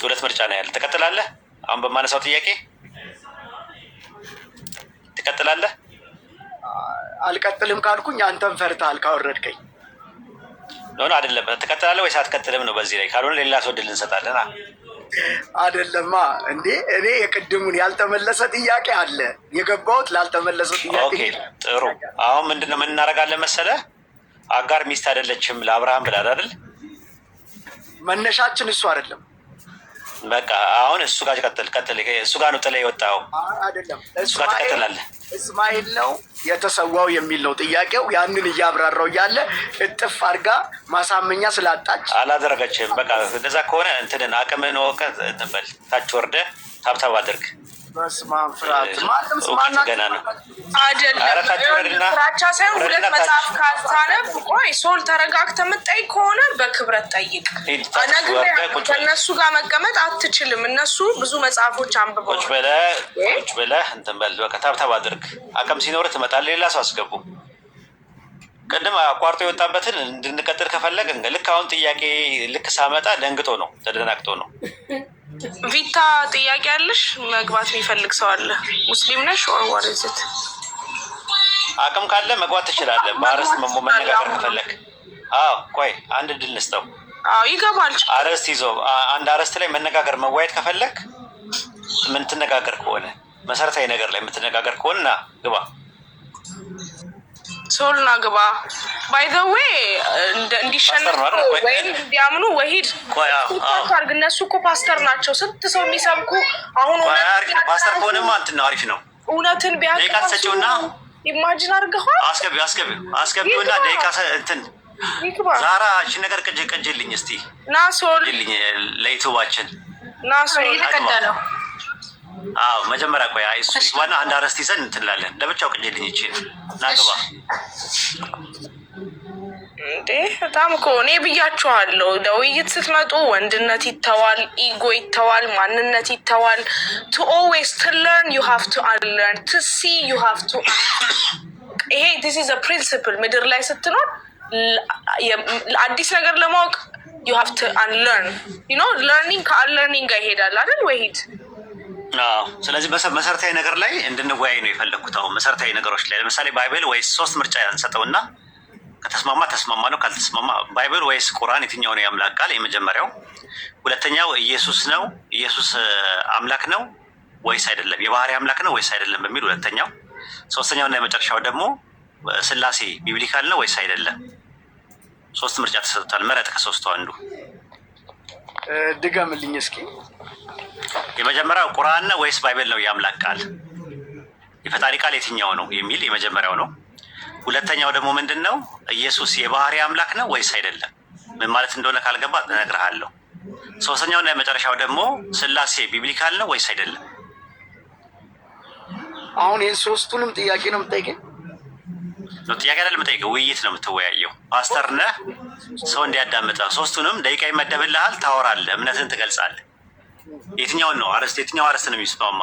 ሁለት ምርጫ ነው ያለ። ትቀጥላለህ? አሁን በማነሳው ጥያቄ ትቀጥላለህ? አልቀጥልም ካልኩኝ አንተም ፈርተሃል ካወረድከኝ። No፣ አይደለም። ትቀጥላለህ ወይስ አትቀጥልም ነው። በዚህ ላይ ካልሆነ ሌላ ሰው እድል እንሰጣለን። አይደለማ እንዴ፣ እኔ የቅድሙን ያልተመለሰ ጥያቄ አለ፣ የገባሁት ላልተመለሰ ጥያቄ። Okay፣ ጥሩ። አሁን ምንድነው ምን እናደርጋለን መሰለህ? አጋር ሚስት አይደለችም ለአብርሃም ብላል አይደል? መነሻችን እሱ አይደለም። በቃ አሁን እሱ ጋር ቀጥል፣ ቀጥል። እሱ ጋር ነው ጥለህ የወጣው። አይደለም። እሱ ጋር ትቀጥላለህ። እስማኤል ነው የተሰዋው የሚል ነው ጥያቄው። ያንን እያብራራው እያለ እጥፍ አድርጋ ማሳመኛ ስላጣች አላደረገችም። በቃ እንደዛ ከሆነ እንትንን አቅምህን እወቅ፣ እንትን በል፣ ታች ወርደህ tap tap አድርግ። በስመ አብ፣ ፍርሃት ማንም እውቀት ገና ነው። አይደለም። ኧረ ታች ወረድና ፍራቻ ሳይሆን ሁለት ወረድና ታች መጽሐፍ ካልታነብ፣ ቆይ ሶል፣ ተረጋግተህ የምትጠይቅ ከሆነ በክብረት ጠይቅ። ሂድ፣ ታች ነግሬሃለሁ፣ ወርደህ ቁጭ በል። ከእነሱ ጋር መቀመጥ አትችልም። እነሱ ብዙ መጽሐፎች አንብበው ቁጭ ብለህ፣ ቁጭ ብለህ እንትን በል። በቃ tap tap አድርግ። አቅም ሲኖርህ ትመጣለህ። ሌላ ሰው አስገቡ። ቅድም አቋርጦ የወጣበትን እንድንቀጥል ከፈለግ ልክ አሁን ጥያቄ ልክ ሳመጣ ደንግጦ ነው፣ ተደናግጦ ነው። ቪታ፣ ጥያቄ አለሽ? መግባት የሚፈልግ ሰው አለ? ሙስሊም ነሽ or what is it? አቅም ካለ መግባት ትችላለህ። በአርዕስት መነጋገር ከፈለግ፣ አዎ። ቆይ፣ አንድ እድል እንስጠው። አዎ፣ ይገባል። አርዕስት ይዞ አንድ አርዕስት ላይ መነጋገር መወያየት ከፈለግ፣ የምትነጋገር ከሆነ፣ መሰረታዊ ነገር ላይ የምትነጋገር ከሆነ ና ግባ። ሶል ና ግባ። By the way እንዲሸነፉ ፓስተር ነው አይደል? ቆይ፣ ወይም እንዲያምኑ ወሂድ ቆይ፣ አዎ፣ አዎ። አድርግ። እነሱ እኮ ፓስተር ናቸው፣ ስንት ሰው የሚሰብኩ አሁን ቆይ፣ እውነትን አሪፍ ነው። ፓስተር ከሆነማ እንትን ነው፣ አሪፍ ነው። እውነትን ደቂቃ ትሰጪውና imagine አድርገዋል። አስገቢው፣ አስገቢው፣ አስገቢውና ይግባ። ደቂቃ እንትን ይግባ። ዛራ እቺ ነገር ቅጅ ቅጅልኝ እስቲ። ና ሶል። ቅጅልኝ ለዩቱባችን። ና ሶል። እየተቀዳ ነው። አዎ፣ መጀመሪያ ቆይ፣ አይ እሱ ይግባና አንድ አርዕስት ይዘን እንትን እንላለን። ለብቻው ቅጅልኝ ይቺን፣ ና ግባ። እንዴ፣ በጣም እኮ እኔ ብያችኋለሁ። ለውይይት ስትመጡ ወንድነት ይተዋል፣ ego ይተዋል፣ ማንነት ይተዋል። To always to learn you have to unlearn፣ to see you have to ይሄ this is principle። ምድር ላይ ስትኖር አዲስ ነገር ለማወቅ you have to unlearn። Learning ከ unlearning ጋር ይሄዳል አይደል ወሂድ? አዎ። ስለዚህ መሰረታዊ ነገር ላይ እንድንወያይ ነው የፈለግኩት። አሁን መሰረታዊ ነገሮች ላይ፣ ለምሳሌ Bible ወይስ፣ ሶስት ምርጫ እንሰጠውና ከተስማማ ተስማማ ነው፣ ካልተስማማ፣ Bible ወይስ ቁርአን የትኛው ነው የአምላክ ቃል? የመጀመሪያው። ሁለተኛው ኢየሱስ ነው፣ ኢየሱስ አምላክ ነው ወይስ አይደለም፣ የባህሪ አምላክ ነው ወይስ አይደለም በሚል ሁለተኛው። ሶስተኛው እና የመጨረሻው ደግሞ ስላሴ biblical ነው ወይስ አይደለም? ሶስት ምርጫ ተሰጥቷል። ምረጥ ከሶስቱ አንዱ። ድገምልኝ እስኪ። የመጀመሪያው ቁርአን ነው ወይስ Bible ነው የአምላክ ቃል፣ የፈጣሪ ቃል የትኛው ነው የሚል የመጀመሪያው ነው። ሁለተኛው ደግሞ ምንድን ነው? ኢየሱስ የባህሪ አምላክ ነው ወይስ አይደለም? ምን ማለት እንደሆነ ካልገባ እነግርሃለሁ። ሶስተኛው እና የመጨረሻው ደግሞ ስላሴ biblical ነው ወይስ አይደለም? አሁን ይህን ሶስቱንም ጥያቄ ነው የምጠይቀኝ? ነው፣ ጥያቄ አይደለም የምጠይቀው፣ ውይይት ነው የምትወያየው። ፓስተር ነህ፣ ሰው እንዲያዳምጠ ሶስቱንም ደቂቃ ይመደብልሃል፣ ታወራለህ፣ እምነትን ትገልጻለህ። የትኛውን ነው አርዕስት፣ የትኛው አርዕስት ነው የሚስማማ?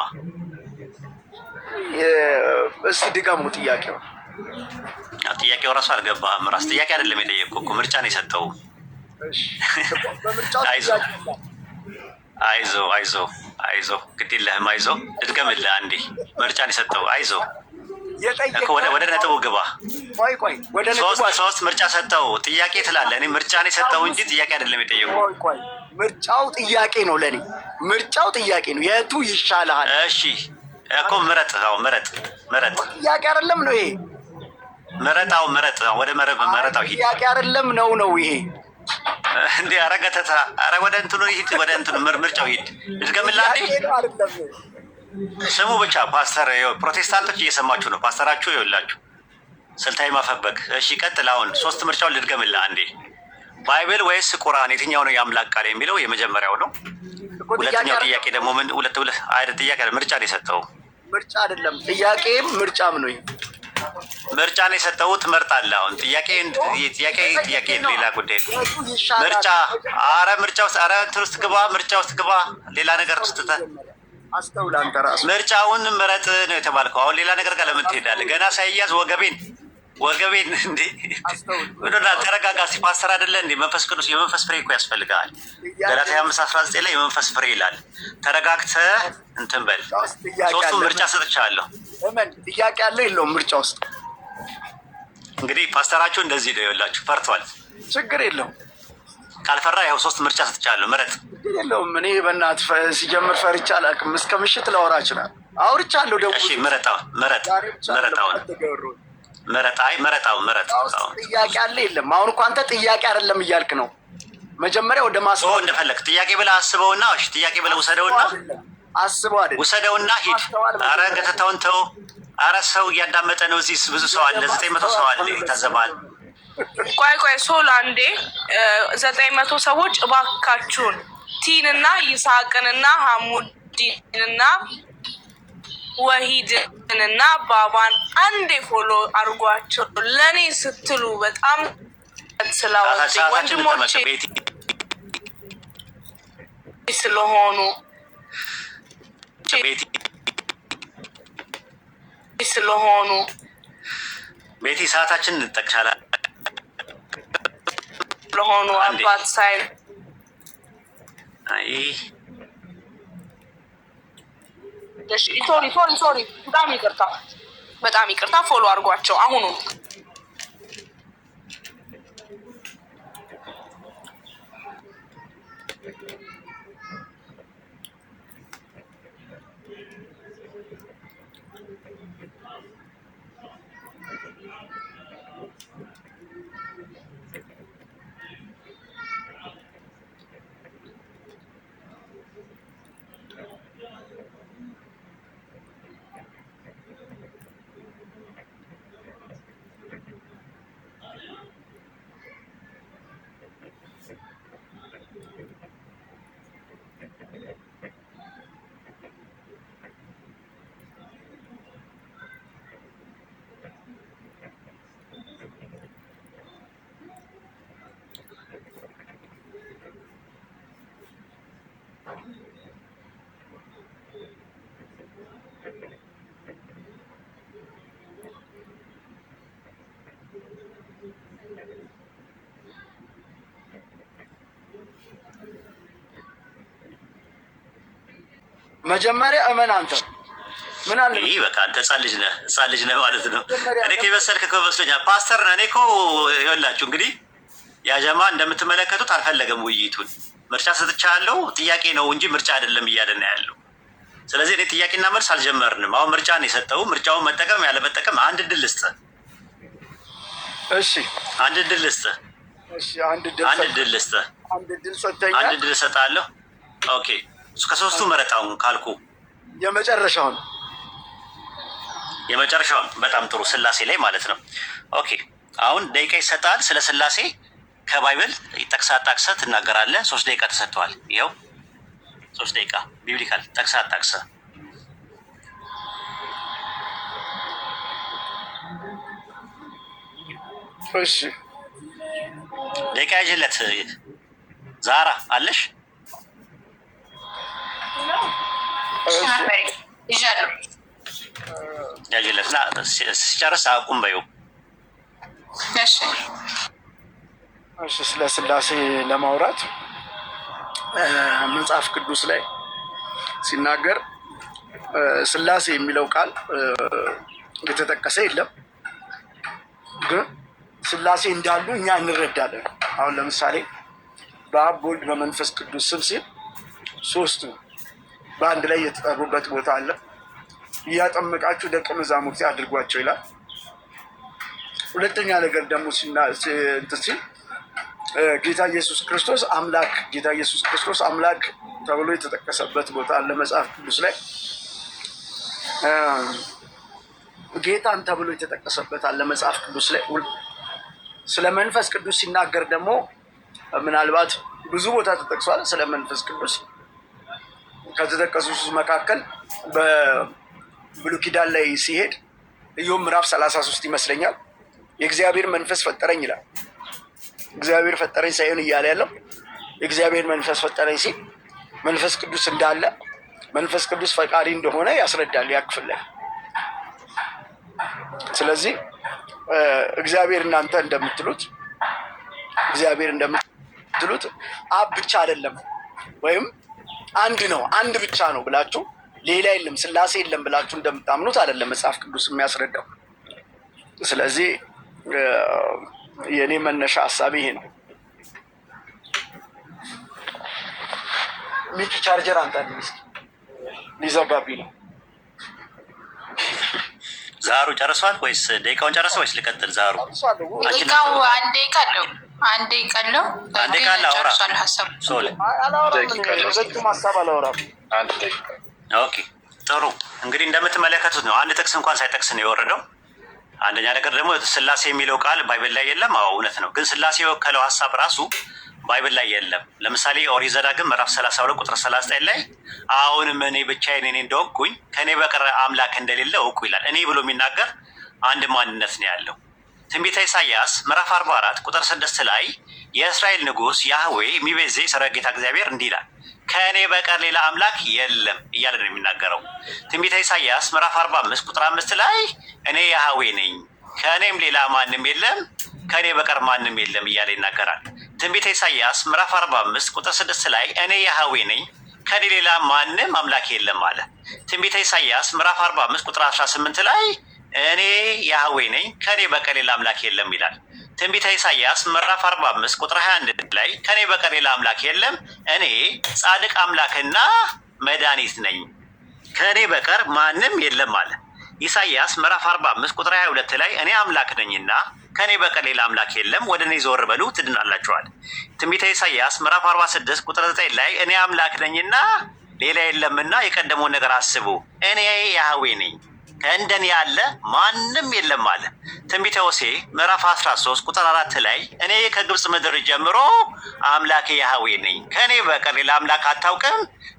እስቲ ድገሙ ጥያቄው። ጥያቄው ራሱ አልገባህም። ራስ ጥያቄ አይደለም የጠየቅኩህ እኮ፣ ምርጫ ነው የሰጠው። በምርጫው አይዞህ፣ አይዞ፣ አይዞ፣ አይዞ፣ ግድ የለህም፣ አይዞ። ልድገምልህ አንዴ፣ ምርጫ ነው የሰጠው። አይዞ እኮ ወደ ነጥቡ ግባ። ቆይ ቆይ፣ ወደ ነጥቡ ሶስት ምርጫ ሰጠው። ጥያቄ ትላለህ። እኔ ምርጫ ነው የሰጠው እንጂ ጥያቄ አይደለም የጠየቁህ። ቆይ ቆይ፣ ምርጫው ጥያቄ ነው ለኔ። ምርጫው ጥያቄ ነው። የቱ ይሻልሃል? እሺ እኮ ምረጥ። አዎ፣ ምረጥ፣ ምረጥ። ጥያቄ አይደለም ነው ይሄ። ምረጥ። አዎ፣ ምረጥ። ወደ መረጣው ሂድ። ጥያቄ አይደለም ነው ነው ይሄ። እንዴ፣ ኧረ ገተታ፣ ኧረ ወደ እንትኑ ሂድ፣ ወደ እንትኑ ምርጫው ሂድ። ልድገምልህ አንዴ። ስሙ ብቻ ፓስተር፣ ፕሮቴስታንቶች እየሰማችሁ ነው። ፓስተራችሁ ይኸውላችሁ ስልታዊ ማፈበግ። እሺ ቀጥል። አሁን ሶስት ምርጫውን ልድገምልህ አንዴ። Bible ወይስ ቁርአን የትኛው ነው የአምላክ ቃል የሚለው የመጀመሪያው ነው። ሁለተኛው ጥያቄ ደግሞ ምን፣ ሁለት ሁለት አይደል፣ ጥያቄ አይደል፣ ምርጫ ነው የሰጠው። ምርጫ አይደለም፣ ጥያቄም ምርጫም ነው። ምርጫ ነው የሰጠው፣ ትመርጣለህ። አሁን ጥያቄ ጥያቄ ጥያቄ ሌላ ጉዳይ ነው። ምርጫ፣ አረ ምርጫ ውስጥ፣ አረ እንትን ውስጥ ግባ፣ ምርጫ ውስጥ ግባ። ሌላ ነገር ውስጥ አስተውል አንተ ራስህ። ምርጫውን ምረጥ ነው የተባልከው። አሁን ሌላ ነገር ጋር ለምን ትሄዳለህ? ገና ሳይያዝ ወገቤን ወገቤን እንዴ ተረጋጋ። ፓስተር አይደለ እንዴ? መንፈስ ቅዱስ የመንፈስ ፍሬ እኮ ያስፈልጋል። ገላትያ 5:19 ላይ የመንፈስ ፍሬ ይላል። ተረጋግተህ እንትን በል። ሶስቱም ምርጫ ሰጥቻለሁ። ጥያቄ አለ የለውም? ምርጫ ውስጥ እንግዲህ ፓስተራችሁ እንደዚህ ነው ይኸውላችሁ፣ ፈርቷል። ችግር የለውም። ካልፈራ ያው ሶስት ምርጫ ሰጥቻለሁ፣ ምረጥ። ችግር የለውም። እኔ በእናትህ ሲጀምር ፈርቻ አላውቅም። እስከ ምሽት ላወራ እችላለሁ። አውርቻለሁ። ደግሞ እሺ፣ ምረጣው፣ ምረጥ፣ ምረጣውን፣ ምረጥ። አይ ምረጣው፣ ምረጥ። ጥያቄ አለ የለም? አሁን እኮ አንተ ጥያቄ አይደለም እያልክ ነው። መጀመሪያ ወደ ማስበው እንደፈለግ ጥያቄ ብለህ አስበውና፣ እሺ፣ ጥያቄ ብለህ ውሰደውና፣ አስበው አይደለም ውሰደውና ሂድ። አረ ገተታውን ተው። አረ ሰው እያዳመጠ ነው። እዚህ ብዙ ሰው አለ፣ 900 ሰው አለ፣ ይታዘባል። ቆይ ቆይ ሶል አንዴ 900 ሰዎች እባካችሁን ቲንና ይስሐቅንና ሀሙዲንና ወሂድንና ባባን አንዴ follow አድርጓቸው ለእኔ ስትሉ በጣም ስላወጡኝ ወንድሞቼ ስለሆኑ ስለሆኑ ቤቲ ሰዓታችን እንጠቅሻለን ለሆኑ አባት ሳይ sorry sorry sorry፣ በጣም ይቅርታ፣ በጣም ይቅርታ። follow አድርጓቸው አሁኑ። መጀመሪያ እመን አንተ ምን አለ ይህ በቃ አንተ ህፃን ልጅ ነህ፣ ህፃን ልጅ ነህ ማለት ነው። እኔ እኮ የበሰልክ እኮ መስሎኛል። ፓስተር ነህ። እኔ እኮ ይኸውላችሁ እንግዲህ ያጀማ እንደምትመለከቱት አልፈለገም ውይይቱን። ምርጫ ሰጥቻለሁ፣ ጥያቄ ነው እንጂ ምርጫ አይደለም እያለ ነው ያለው። ስለዚህ እኔ ጥያቄና መልስ አልጀመርንም። አሁን ምርጫ ነው የሰጠው። ምርጫውን መጠቀም ያለመጠቀም አንድ እድል ልስጥህ። እሺ፣ አንድ እድል ልስጥህ። እሺ፣ አንድ እድል አንድ እድል ልስጥህ። አንድ እድል ሰጥተኛል። አንድ እድል እሰጥሃለሁ። Okay፣ ከሶስቱ መረጣውን ካልኩ የመጨረሻውን የመጨረሻውን። በጣም ጥሩ፣ ስላሴ ላይ ማለት ነው። Okay፣ አሁን ደቂቃ ይሰጣል። ስለ ስላሴ ከ Bible ጠቅሳ ጠቅሰህ ትናገራለህ። 3 ደቂቃ ተሰጥተዋል። ይኸው 3 ደቂቃ biblical ጠቅሳ ጠቅሰህ። እሺ። ደቂቃ ያዥለት። ዛራ አለሽ? ያዥለት እና ሲጨርስ አቁም በይው። እሺ፣ ስለ ስላሴ ለማውራት መጽሐፍ ቅዱስ ላይ ሲናገር ስላሴ የሚለው ቃል የተጠቀሰ የለም፣ ግን ስላሴ እንዳሉ እኛ እንረዳለን። አሁን ለምሳሌ በአብ በወልድ በመንፈስ ቅዱስ ስም ሲል ሶስቱ በአንድ ላይ የተጠሩበት ቦታ አለ። እያጠመቃችሁ ደቀ መዛሙርቴ አድርጓቸው ይላል። ሁለተኛ ነገር ደግሞ እንትን ሲል ጌታ ኢየሱስ ክርስቶስ አምላክ፣ ጌታ ኢየሱስ ክርስቶስ አምላክ ተብሎ የተጠቀሰበት ቦታ አለ መጽሐፍ ቅዱስ ላይ። ጌታን ተብሎ የተጠቀሰበት አለ መጽሐፍ ቅዱስ ላይ። ስለ መንፈስ ቅዱስ ሲናገር ደግሞ ምናልባት ብዙ ቦታ ተጠቅሷል። ስለ መንፈስ ቅዱስ ከተጠቀሱት መካከል በብሉይ ኪዳን ላይ ሲሄድ ኢዮብ ምዕራፍ 33 ይመስለኛል የእግዚአብሔር መንፈስ ፈጠረኝ ይላል። እግዚአብሔር ፈጠረኝ ሳይሆን እያለ ያለው የእግዚአብሔር መንፈስ ፈጠረኝ ሲል መንፈስ ቅዱስ እንዳለ፣ መንፈስ ቅዱስ ፈቃሪ እንደሆነ ያስረዳል ያ ክፍል ላይ። ስለዚህ እግዚአብሔር እናንተ እንደምትሉት፣ እግዚአብሔር እንደምትሉት አብ ብቻ አይደለም ወይም አንድ ነው፣ አንድ ብቻ ነው ብላችሁ፣ ሌላ የለም፣ ስላሴ የለም ብላችሁ እንደምታምኑት አይደለም መጽሐፍ ቅዱስ የሚያስረዳው። ስለዚህ የእኔ መነሻ ሀሳብ ይሄ ነው። ሚኪ ቻርጀር አምጣልኝ እስኪ፣ ሊዘጋብኝ ነው። ዛሩ ጨርሷል ወይስ ደቂቃውን ጨርሰ ወይስ ልቀጥል? ዛሩ። ደቂቃው አንድ ደቂቃ አለው። አንድ ደቂቃ አለው። አንድ ደቂቃ አለ። አውራ። ጨርሷል ሀሳቡ። ሶል። አላወራም፣ ረጅም ሀሳብ አላወራም። Okay፣ ጥሩ። እንግዲህ እንደምትመለከቱት ነው። አንድ ጥቅስ እንኳን ሳይጠቅስ ነው የወረደው። አንደኛ ነገር ደግሞ ስላሴ የሚለው ቃል Bible ላይ የለም። አዎ፣ እውነት ነው። ግን ስላሴ የወከለው ሀሳብ ራሱ Bible ላይ የለም። ለምሳሌ ኦሪት ዘዳግም ምዕራፍ 32 ቁጥር 39 ላይ አሁንም እኔ ብቻዬን እኔ እንደሆንኩኝ ከእኔ በቀር አምላክ እንደሌለ እወቁ ይላል። እኔ ብሎ የሚናገር አንድ ማንነት ነው ያለው። ትንቢተ ኢሳይያስ ምዕራፍ 44 ቁጥር 6 ላይ የእስራኤል ንጉሥ ያህዌ የሚቤዜ የሠራዊት ጌታ እግዚአብሔር እንዲህ ይላል፣ ከእኔ በቀር ሌላ አምላክ የለም እያለ ነው የሚናገረው። ትንቢተ ኢሳይያስ ምዕራፍ 45 ቁጥር 5 ላይ እኔ ያህዌ ነኝ፣ ከእኔም ሌላ ማንም የለም፣ ከእኔ በቀር ማንም የለም እያለ ይናገራል። ትንቢተ ኢሳይያስ ምዕራፍ 45 ቁጥር 6 ላይ እኔ ያህዌ ነኝ፣ ከእኔ ሌላ ማንም አምላክ የለም አለ። ትንቢተ ኢሳይያስ ምዕራፍ 45 ቁጥር 18 ላይ እኔ ያህዌ ነኝ፣ ከእኔ በቀር ሌላ አምላክ የለም ይላል። ትንቢተ ኢሳይያስ ምዕራፍ 45 ቁጥር 21 ላይ ከእኔ በቀር ሌላ አምላክ የለም፣ እኔ ጻድቅ አምላክና መድኃኒት ነኝ፣ ከእኔ በቀር ማንም የለም አለ። ኢሳይያስ ምዕራፍ 45 ቁጥር 22 ላይ እኔ አምላክ ነኝና ከእኔ በቀር ሌላ አምላክ የለም፣ ወደ እኔ ዞር በሉ ትድናላችሁ አለ። ትንቢተ ኢሳይያስ ምዕራፍ 46 ቁጥር 9 ላይ እኔ አምላክ ነኝና ሌላ የለምና የቀደመውን ነገር አስቡ፣ እኔ ያህዌ ነኝ፣ ከእንደኔ ያለ ማንም የለም አለ። ትንቢተ ሆሴዕ ምዕራፍ 13 ቁጥር 4 ላይ እኔ ከግብፅ ምድር ጀምሮ አምላክ ያህዌ ነኝ፣ ከእኔ በቀር ሌላ አምላክ አታውቅም፣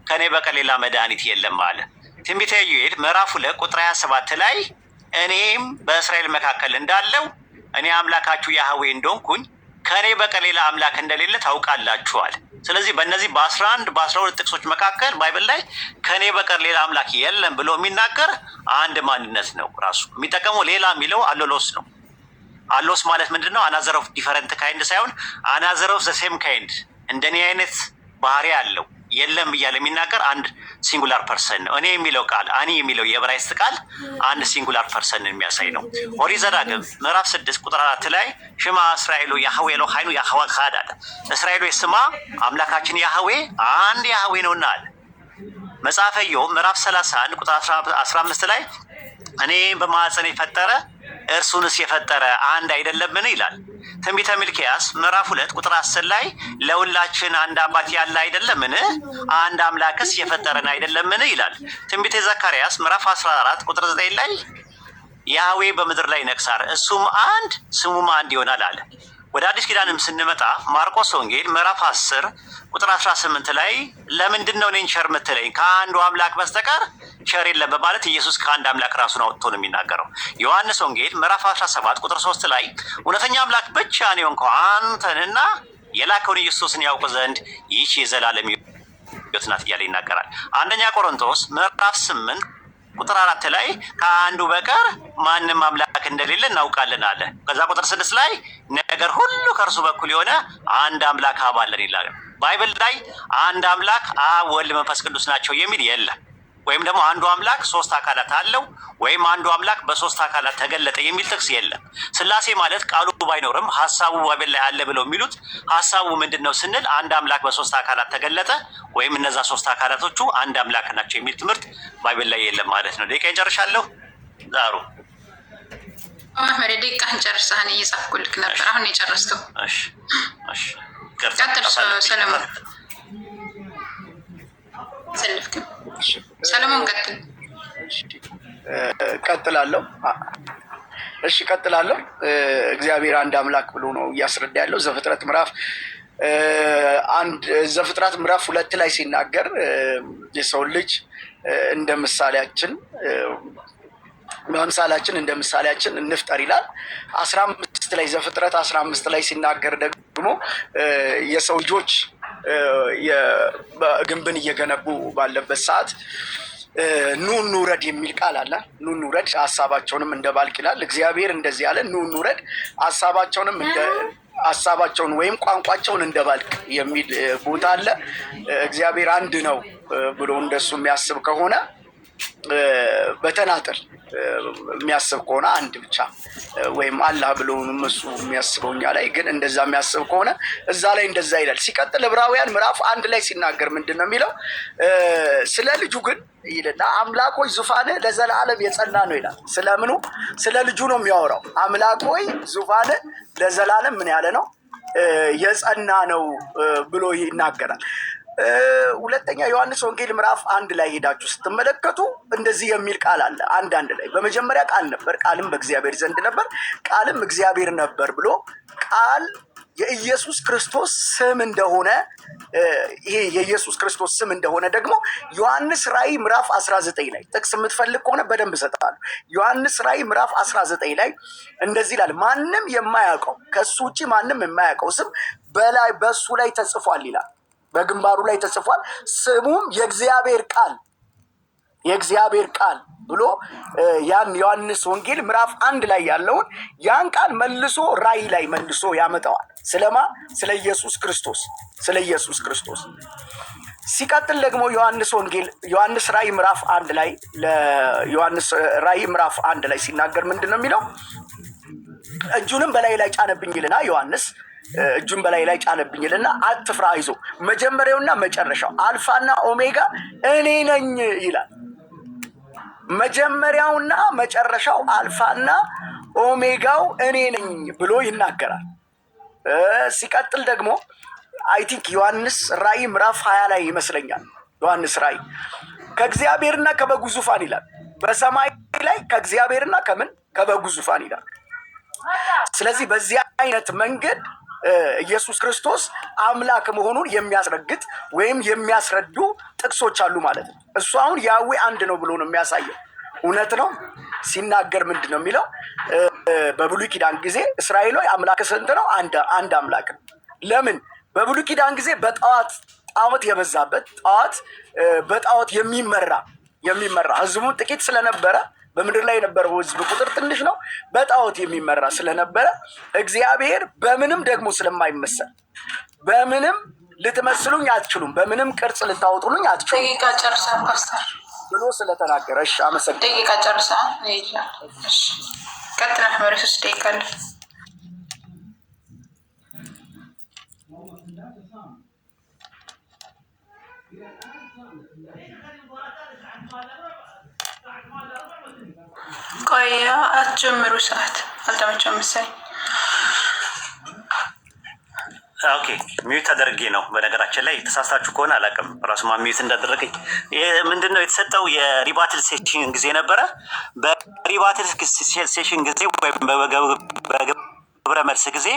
ከእኔ በቀር ሌላ መድኃኒት የለም አለ። ትንቢተ ኢዩኤል ምዕራፍ 2 ቁጥር 27 ላይ እኔም በእስራኤል መካከል እንዳለሁ እኔ አምላካችሁ ያህዌ እንደሆንኩኝ ከእኔ በቀር ሌላ አምላክ እንደሌለ ታውቃላችሁ አለ። ስለዚህ በእነዚህ በ11 በ12 ጥቅሶች መካከል Bible ላይ ከእኔ በቀር ሌላ አምላክ የለም ብሎ የሚናገር አንድ ማንነት ነው። ራሱ የሚጠቀመው ሌላ የሚለው አሎሎስ ነው። አሎስ ማለት ምንድን ነው? Another of different kind ሳይሆን another of the same kind፣ እንደኔ አይነት ባህሪ አለው የለም እያለ የሚናገር አንድ singular person ነው። እኔ የሚለው ቃል፣ አኒ የሚለው የዕብራይስጥ ቃል አንድ singular person የሚያሳይ ነው። ኦሪት ዘዳግም ምዕራፍ 6 ቁጥር 4 ላይ שמע ישראל יהוה אלוהינו יהוה אחד አለ። እስራኤል ሆይ ስማ፣ አምላካችን ያህዌ አንድ ያህዌ ነውና አለ። መጽሐፈ ኢዮብ ምዕራፍ 31 ቁጥር 15 ላይ እኔ በማኅፀን የፈጠረ እርሱንስ የፈጠረ አንድ አይደለምን ይላል። ትንቢተ ሚልክያስ ምዕራፍ 2 ቁጥር 10 ላይ ለሁላችን አንድ አባት ያለ አይደለምን? አንድ አምላክስ የፈጠረን አይደለምን ይላል። ትንቢተ ዘካርያስ ምዕራፍ 14 ቁጥር 9 ላይ ያህዌ በምድር ላይ ይነግሣል፣ እሱም አንድ ስሙም አንድ ይሆናል አለ። ወደ አዲስ ኪዳንም ስንመጣ ማርቆስ ወንጌል ምዕራፍ 10 ቁጥር 18 ላይ ለምንድን ነው እኔን ቸር የምትለኝ? ከአንዱ አምላክ በስተቀር ቸር የለም በማለት ኢየሱስ ከአንድ አምላክ ራሱን አውጥቶ ነው የሚናገረው። ዮሐንስ ወንጌል ምዕራፍ 17 ቁጥር 3 ላይ እውነተኛ አምላክ ብቻ ነው የሆንከው አንተንና የላከውን ኢየሱስን ያውቁ ዘንድ ይህች የዘላለም ሕይወት ናት እያለ ይናገራል። አንደኛ ቆሮንቶስ ምዕራፍ 8 ቁጥር 4 ላይ ከአንዱ በቀር ማንም አምላክ እንደሌለ እናውቃለን አለ። ከዛ ቁጥር 6 ላይ ነገር ሁሉ ከእርሱ በኩል የሆነ አንድ አምላክ አብ አለን ይላል። Bible ላይ አንድ አምላክ አብ፣ ወልድ፣ መንፈስ ቅዱስ ናቸው የሚል የለም። ወይም ደግሞ አንዱ አምላክ ሶስት አካላት አለው ወይም አንዱ አምላክ በሶስት አካላት ተገለጠ የሚል ጥቅስ የለም። ስላሴ ማለት ቃሉ ባይኖርም ሀሳቡ Bible ላይ አለ ብለው የሚሉት ሀሳቡ ምንድን ነው ስንል አንድ አምላክ በሶስት አካላት ተገለጠ ወይም እነዛ ሶስት አካላቶቹ አንድ አምላክ ናቸው የሚል ትምህርት Bible ላይ የለም ማለት ነው። ደቂቃ ጨርሻለሁ። ዛሩ። አህመድ፣ ደቂቃህን ጨርሰህን እየጻፍኩልክ ነበር። አሁን የጨረስከው። እሺ። ቀጥል ሰለሞን። ሰልፍክም ሰለሞን ቀጥል። ቀጥላለሁ። እሺ፣ ቀጥላለሁ። እግዚአብሔር አንድ አምላክ ብሎ ነው እያስረዳ ያለው። ዘፍጥረት ምዕራፍ 1፣ ዘፍጥረት ምዕራፍ 2 ላይ ሲናገር የሰው ልጅ እንደ ምሳሌያችን በአምሳላችን እንደ ምሳሌያችን እንፍጠር ይላል። 15 ላይ፣ ዘፍጥረት 15 ላይ ሲናገር ደግሞ የሰው ልጆች ግንብን እየገነቡ ባለበት ሰዓት ኑ እንውረድ የሚል ቃል አለ። ኑ እንውረድ ሀሳባቸውንም እንደባልቅ ይላል። እግዚአብሔር እንደዚህ ያለ ኑ እንውረድ ሀሳባቸውንም እንደ ሀሳባቸውን ወይም ቋንቋቸውን እንደባልቅ የሚል ቦታ አለ። እግዚአብሔር አንድ ነው ብሎ እንደሱ የሚያስብ ከሆነ፣ በተናጠል የሚያስብ ከሆነ፣ አንድ ብቻ ወይም አላህ ብሎ እሱ የሚያስበው፣ እኛ ላይ ግን እንደዛ የሚያስብ ከሆነ እዛ ላይ እንደዛ ይላል። ሲቀጥል ዕብራውያን ምዕራፍ 1 ላይ ሲናገር ምንድን ነው የሚለው? ስለ ልጁ ግን ይልና አምላክ ሆይ ዙፋንህ ለዘላለም የጸና ነው ይላል። ስለምኑ? ስለ ልጁ ነው የሚያወራው። አምላክ ሆይ ዙፋንህ ለዘላለም ምን ያለ ነው? የጸና ነው ብሎ ይናገራል። ሁለተኛ ዮሐንስ ወንጌል ምዕራፍ 1 ላይ ሄዳችሁ ስትመለከቱ እንደዚህ የሚል ቃል አለ። 1:1 ላይ በመጀመሪያ ቃል ነበር፣ ቃልም በእግዚአብሔር ዘንድ ነበር፣ ቃልም እግዚአብሔር ነበር ብሎ ቃል የኢየሱስ ክርስቶስ ስም እንደሆነ፣ ይሄ የኢየሱስ ክርስቶስ ስም እንደሆነ ደግሞ ዮሐንስ ራእይ ምዕራፍ 19 ላይ፣ ጥቅስ የምትፈልግ ከሆነ በደንብ እሰጥሃለሁ። ዮሐንስ ራእይ ምዕራፍ 19 ላይ እንደዚህ ይላል፣ ማንም የማያውቀው፣ ከእሱ ውጭ ማንም የማያውቀው ስም በላይ በእሱ ላይ ተጽፏል ይላል። በግንባሩ ላይ ተጽፏል። ስሙም የእግዚአብሔር ቃል፣ የእግዚአብሔር ቃል ብሎ ያን ዮሐንስ ወንጌል ምዕራፍ 1 ላይ ያለውን ያን ቃል መልሶ ራእይ ላይ መልሶ ያመጣዋል። ስለማ? ስለ ኢየሱስ ክርስቶስ፣ ስለ ኢየሱስ ክርስቶስ። ሲቀጥል ደግሞ ዮሐንስ ወንጌል ዮሐንስ ራእይ ምዕራፍ 1 ላይ፣ ለዮሐንስ ራእይ ምዕራፍ 1 ላይ ሲናገር ምንድን ነው የሚለው? እጁንም በላዬ ላይ ጫነብኝ ይልና፣ ዮሐንስ እጁን በላዬ ላይ ጫነብኝ ይልና አትፍራ፣ አይዞህ፣ መጀመሪያውና መጨረሻው አልፋና ኦሜጋ እኔ ነኝ ይላል። መጀመሪያውና መጨረሻው አልፋና ኦሜጋው እኔ ነኝ ብሎ ይናገራል። ሲቀጥል ደግሞ I think ዮሐንስ ራእይ ምዕራፍ 20 ላይ ይመስለኛል። ዮሐንስ ራእይ ከእግዚአብሔርና ከበጉ ዙፋን ይላል። በሰማይ ላይ ከእግዚአብሔርና ከምን? ከበጉ ዙፋን ይላል። ስለዚህ በዚህ አይነት መንገድ ኢየሱስ ክርስቶስ አምላክ መሆኑን የሚያስረግጥ ወይም የሚያስረዱ ጥቅሶች አሉ ማለት ነው። እሱ አሁን ያዌ አንድ ነው ብሎ ነው የሚያሳየው። እውነት ነው። ሲናገር ምንድን ነው የሚለው? በብሉይ ኪዳን ጊዜ እስራኤል ሆይ አምላክ ስንት ነው? አንድ አምላክ ነው። ለምን? በብሉይ ኪዳን ጊዜ በጣዖት ጣዖት የበዛበት፣ ጣዖት በጣዖት የሚመራ ህዝቡ ጥቂት ስለነበረ፣ በምድር ላይ የነበረው ህዝብ ቁጥር ትንሽ ነው። በጣዖት የሚመራ ስለነበረ፣ እግዚአብሔር በምንም ደግሞ ስለማይመሰል በምንም ልትመስሉኝ አትችሉም፣ በምንም ቅርጽ ልታወጡልኝ አትችሉም ደቂቃ ጨርሰሃል ፓስተር። ብሎ ስለተናገረ። እሺ፣ አመሰግናለሁ። ደቂቃ ጨርሰሃል። እሺ ቀጥለህ መሪ 3 ደቂቃ አለ። ቆይ አትጀምሩ፣ ሰዓት አልተመቸም መሰለኝ። Okay፣ mute አደርጌ ነው። በነገራችን ላይ ተሳስታችሁ ከሆነ አላውቅም፣ ራሱ ማ mute እንዳደረገኝ። ምንድን ነው የተሰጠው? የ rebuttal session ጊዜ ነበረ። በ rebuttal session ጊዜ ወይም በግብረ መልስ ጊዜ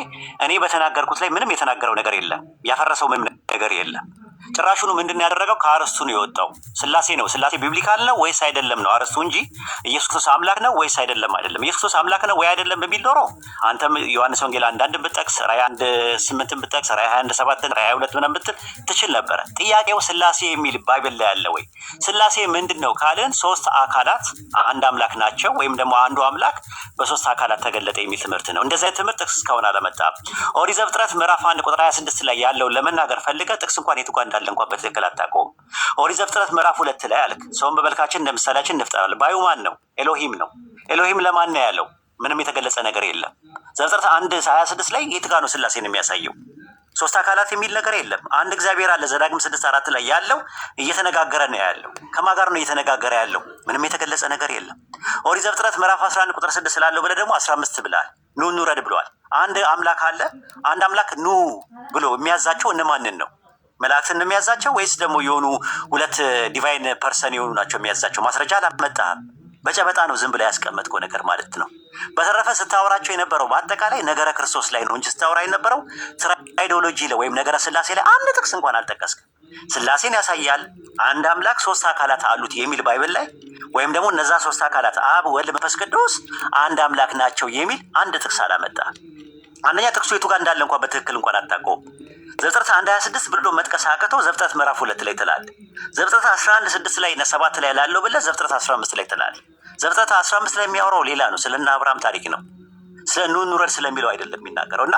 እኔ በተናገርኩት ላይ ምንም የተናገረው ነገር የለም፣ ያፈረሰው ምንም ነገር የለም። ጭራሹኑ ምንድን ነው ያደረገው? ከአርስቱ ነው የወጣው። ስላሴ ነው፣ ስላሴ biblical ነው ወይስ አይደለም ነው አርስቱ እንጂ ኢየሱስ ክርስቶስ አምላክ ነው ወይስ አይደለም አይደለም። ኢየሱስ ክርስቶስ አምላክ ነው ወይ አይደለም በሚል ኖሮ አንተም ዮሐንስ ወንጌል 1:1ን ብትጠቅስ፣ ራእይ 1:8ን ብትጠቅስ፣ ራእይ 21:7ን፣ ራእይ 22 ምናምን ብትል ትችል ነበረ። ጥያቄው ስላሴ የሚል Bible ላይ አለ ወይ? ስላሴ ምንድን ነው ካልን ሶስት አካላት አንድ አምላክ ናቸው ወይም ደግሞ አንዱ አምላክ በሶስት አካላት ተገለጠ የሚል ትምህርት ነው። እንደዚህ አይነት ትምህርት ጥቅስ እስካሁን አላመጣም። ኦሪት ዘፍጥረት ምዕራፍ 1 ቁጥር 26 ላይ ያለውን ለመናገር ፈልገህ ጥቅስ እንኳን የቱ ጋር እንዳለ እንኳን በትክክል አታውቀውም። ኦሪት ዘፍጥረት ምዕራፍ 2 ላይ አልክ ሰውን በመልካችን እንደ ምሳሌያችን እንፍጠራለን። ባዩ ማን ነው? ኤሎሂም ነው። ኤሎሂም ለማን ነው ያለው? ምንም የተገለጸ ነገር የለም። ዘፍጥረት 1:26 ላይ የት ጋር ነው ስላሴን የሚያሳየው? ሶስት አካላት የሚል ነገር የለም። አንድ እግዚአብሔር አለ። ዘዳግም 6:4 ላይ ያለው እየተነጋገረ ነው ያለው። ከማን ጋር ነው እየተነጋገረ ያለው? ምንም የተገለጸ ነገር የለም። ኦሪት ዘፍጥረት ምዕራፍ 11 ቁጥር 6 ስላለው ብለህ ደግሞ 15 ብለሃል። ኑ እንውረድ ብለዋል። አንድ አምላክ አለ። አንድ አምላክ ኑ ብሎ የሚያዛቸው እነማንን ነው? መላእክትን ነው የሚያዛቸው ወይስ ደግሞ የሆኑ ሁለት divine person የሆኑ ናቸው የሚያዛቸው? ማስረጃ አላመጣህም። በጨበጣ ነው ዝም ብለህ ያስቀመጥከው ነገር ማለት ነው። በተረፈ ስታወራቸው የነበረው በአጠቃላይ ነገረ ክርስቶስ ላይ ነው እንጂ ስታወራ የነበረው triadology ላይ ወይም ነገረ ስላሴ ላይ አንድ ጥቅስ እንኳን አልጠቀስክም። ስላሴን ያሳያል አንድ አምላክ ሶስት አካላት አሉት የሚል Bible ላይ ወይም ደግሞ እነዛ ሶስት አካላት አብ፣ ወልድ፣ መንፈስ ቅዱስ አንድ አምላክ ናቸው የሚል አንድ ጥቅስ አላመጣም። አንደኛ ጥቅሱ የቱ ጋር እንዳለ እንኳን በትክክል እንኳን አታውቀውም። ዘፍጥረት 1:26 ብሎ መጥቀስ አቅቶ ዘፍጥረት ምዕራፍ 2 ላይ ትላለህ። ዘፍጥረት 11:6 ላይ እና 7 ላይ ላለው ብለህ ዘፍጥረት 15 ላይ ትላለህ። ዘፍጥረት 15 ላይ የሚያወራው ሌላ ነው። ስለ እነ አብርሃም ታሪክ ነው። ስለ ኑ እንውረድ ስለሚለው አይደለም የሚናገረው። እና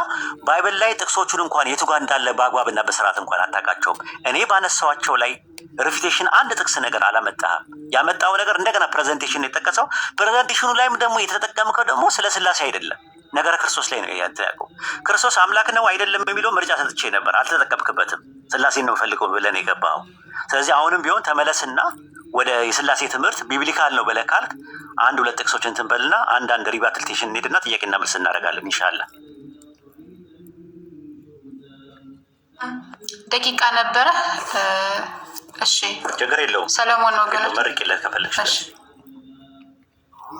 Bible ላይ ጥቅሶቹን እንኳን የቱ ጋር እንዳለ በአግባብና በስርዓት እንኳን አታውቃቸውም። እኔ ባነሳኋቸው ላይ refutation አንድ ጥቅስ ነገር አላመጣህም። ያመጣው ነገር እንደገና presentation የጠቀሰው፣ presentation ኑ ላይም ደግሞ የተጠቀምከው ደግሞ ስለ ስላሴ አይደለም፣ ነገረ ክርስቶስ ላይ ነው ያልተያቀው። ክርስቶስ አምላክ ነው አይደለም የሚለው ምርጫ ሰጥቼ ነበር፣ አልተጠቀምክበትም። ስላሴን ነው የምፈልገው ብለህ ነው የገባኸው። ስለዚህ አሁንም ቢሆን ተመለስና ወደ የስላሴ ትምህርት biblical ነው ብለህ ካልክ አንድ ሁለት ጥቅሶች እንትን በልና አንዳንድ rebuttal እንሄድና ጥያቄና መልስ እናደርጋለን ኢንሻላህ። ደቂቃ ነበረ። እሺ። ችግር የለውም። ሰለሞን ወገኖች። መርቂለት ከፈለግሽ።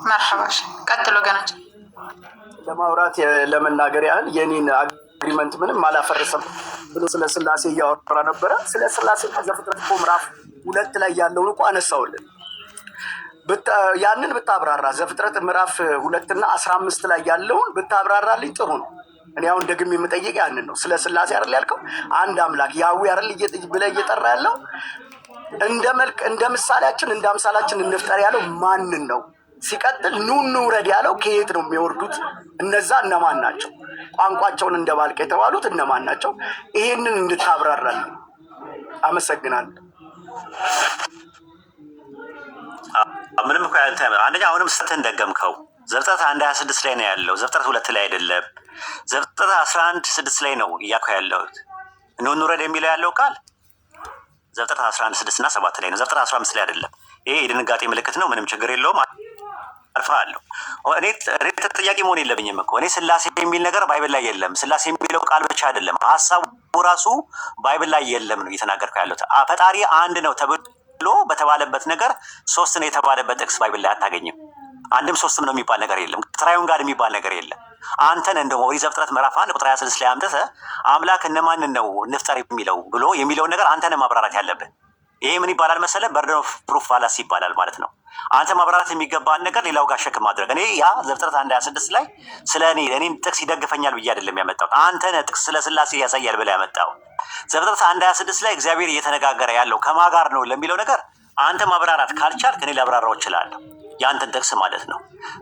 መርሐባ። ቀጥሎ ወገናችን። ለማውራት ለመናገር ያህል የኔን agreement ምንም አላፈረሰም ብሎ ስለ ስላሴ እያወራ ነበረ። ስለ ስላሴ ዘፍጥረት እኮ ምዕራፍ 2 ላይ ያለውን እኮ አነሳውልን። ያንን ብታብራራ፣ ዘፍጥረት ምዕራፍ 2ና 15 ላይ ያለውን ብታብራራልኝ ጥሩ ነው። እኔ አሁን ደግሜ የምጠይቅ ያንን ነው። ስለ ስላሴ አይደል ያልከው? አንድ አምላክ ያዊ አይደል ብለህ እየጠራ ያለው? እንደ መልክ እንደ ምሳሌያችን እንደ አምሳላችን እንፍጠር ያለው ማንን ነው? ሲቀጥል ኑ እንውረድ ያለው ከየት ነው የሚወርዱት? እነዛ እነማን ናቸው? ቋንቋቸውን እንደባልቅ የተባሉት እነማን ናቸው? ይሄንን እንድታብራራልን። አመሰግናለሁ። ምንም እኮ ያንተ አንደኛ አሁንም ስህተትን ደገምከው። ዘፍጥረት 1:26 ላይ ነው ያለው፣ ዘፍጥረት 2 ላይ አይደለም። ዘፍጥረት 11:6 ላይ ነው እያልኩ ያለሁት። ኑ እንውረድ የሚለው ያለው ቃል ዘፍጥረት 11:6 እና 7 ላይ ነው። ዘፍጥረት 15 ላይ አይደለም። ይሄ የድንጋጤ ምልክት ነው። ምንም ችግር የለውም። አልፋለሁ። እኔ ተጠያቂ መሆን የለብኝም እኮ። እኔ ስላሴ የሚል ነገር Bible ላይ የለም። ስላሴ የሚለው ቃል ብቻ አይደለም፣ ሀሳቡ ራሱ Bible ላይ የለም ነው እየተናገርኩ ያለሁት። ፈጣሪ አንድ ነው ተብሎ በተባለበት ነገር ሶስት ነው የተባለበት ጥቅስ Bible ላይ አታገኝም። አንድም ሶስትም ነው የሚባል ነገር የለም። Triune God የሚባል ነገር የለም። አንተን እንደው ኦሪት ዘፍጥረት ምዕራፍ 1 ቁጥር 26 ላይ አምጥተህ አምላክ እነማንን ነው እንፍጠር የሚለው ብሎ የሚለውን ነገር አንተን ማብራራት ያለብህ። ይሄ ምን ይባላል መሰለህ? Burden of proof fallacy ይባላል ማለት ነው። አንተ ማብራራት የሚገባን ነገር ሌላው ጋር ሸክም ማድረግ። እኔ ያ ዘፍጥረት 1:26 ላይ ስለ እኔ እኔን ጥቅስ ይደግፈኛል ብዬ አይደለም ያመጣሁት። አንተ ነህ ጥቅስ ስለ ስላሴ ያሳያል ብለህ ያመጣው። ዘፍጥረት 1:26 ላይ እግዚአብሔር እየተነጋገረ ያለው ከማ ጋር ነው ለሚለው ነገር አንተ ማብራራት ካልቻልክ እኔ ላብራራው እችላለሁ። የአንተን ጥቅስ ማለት ነው።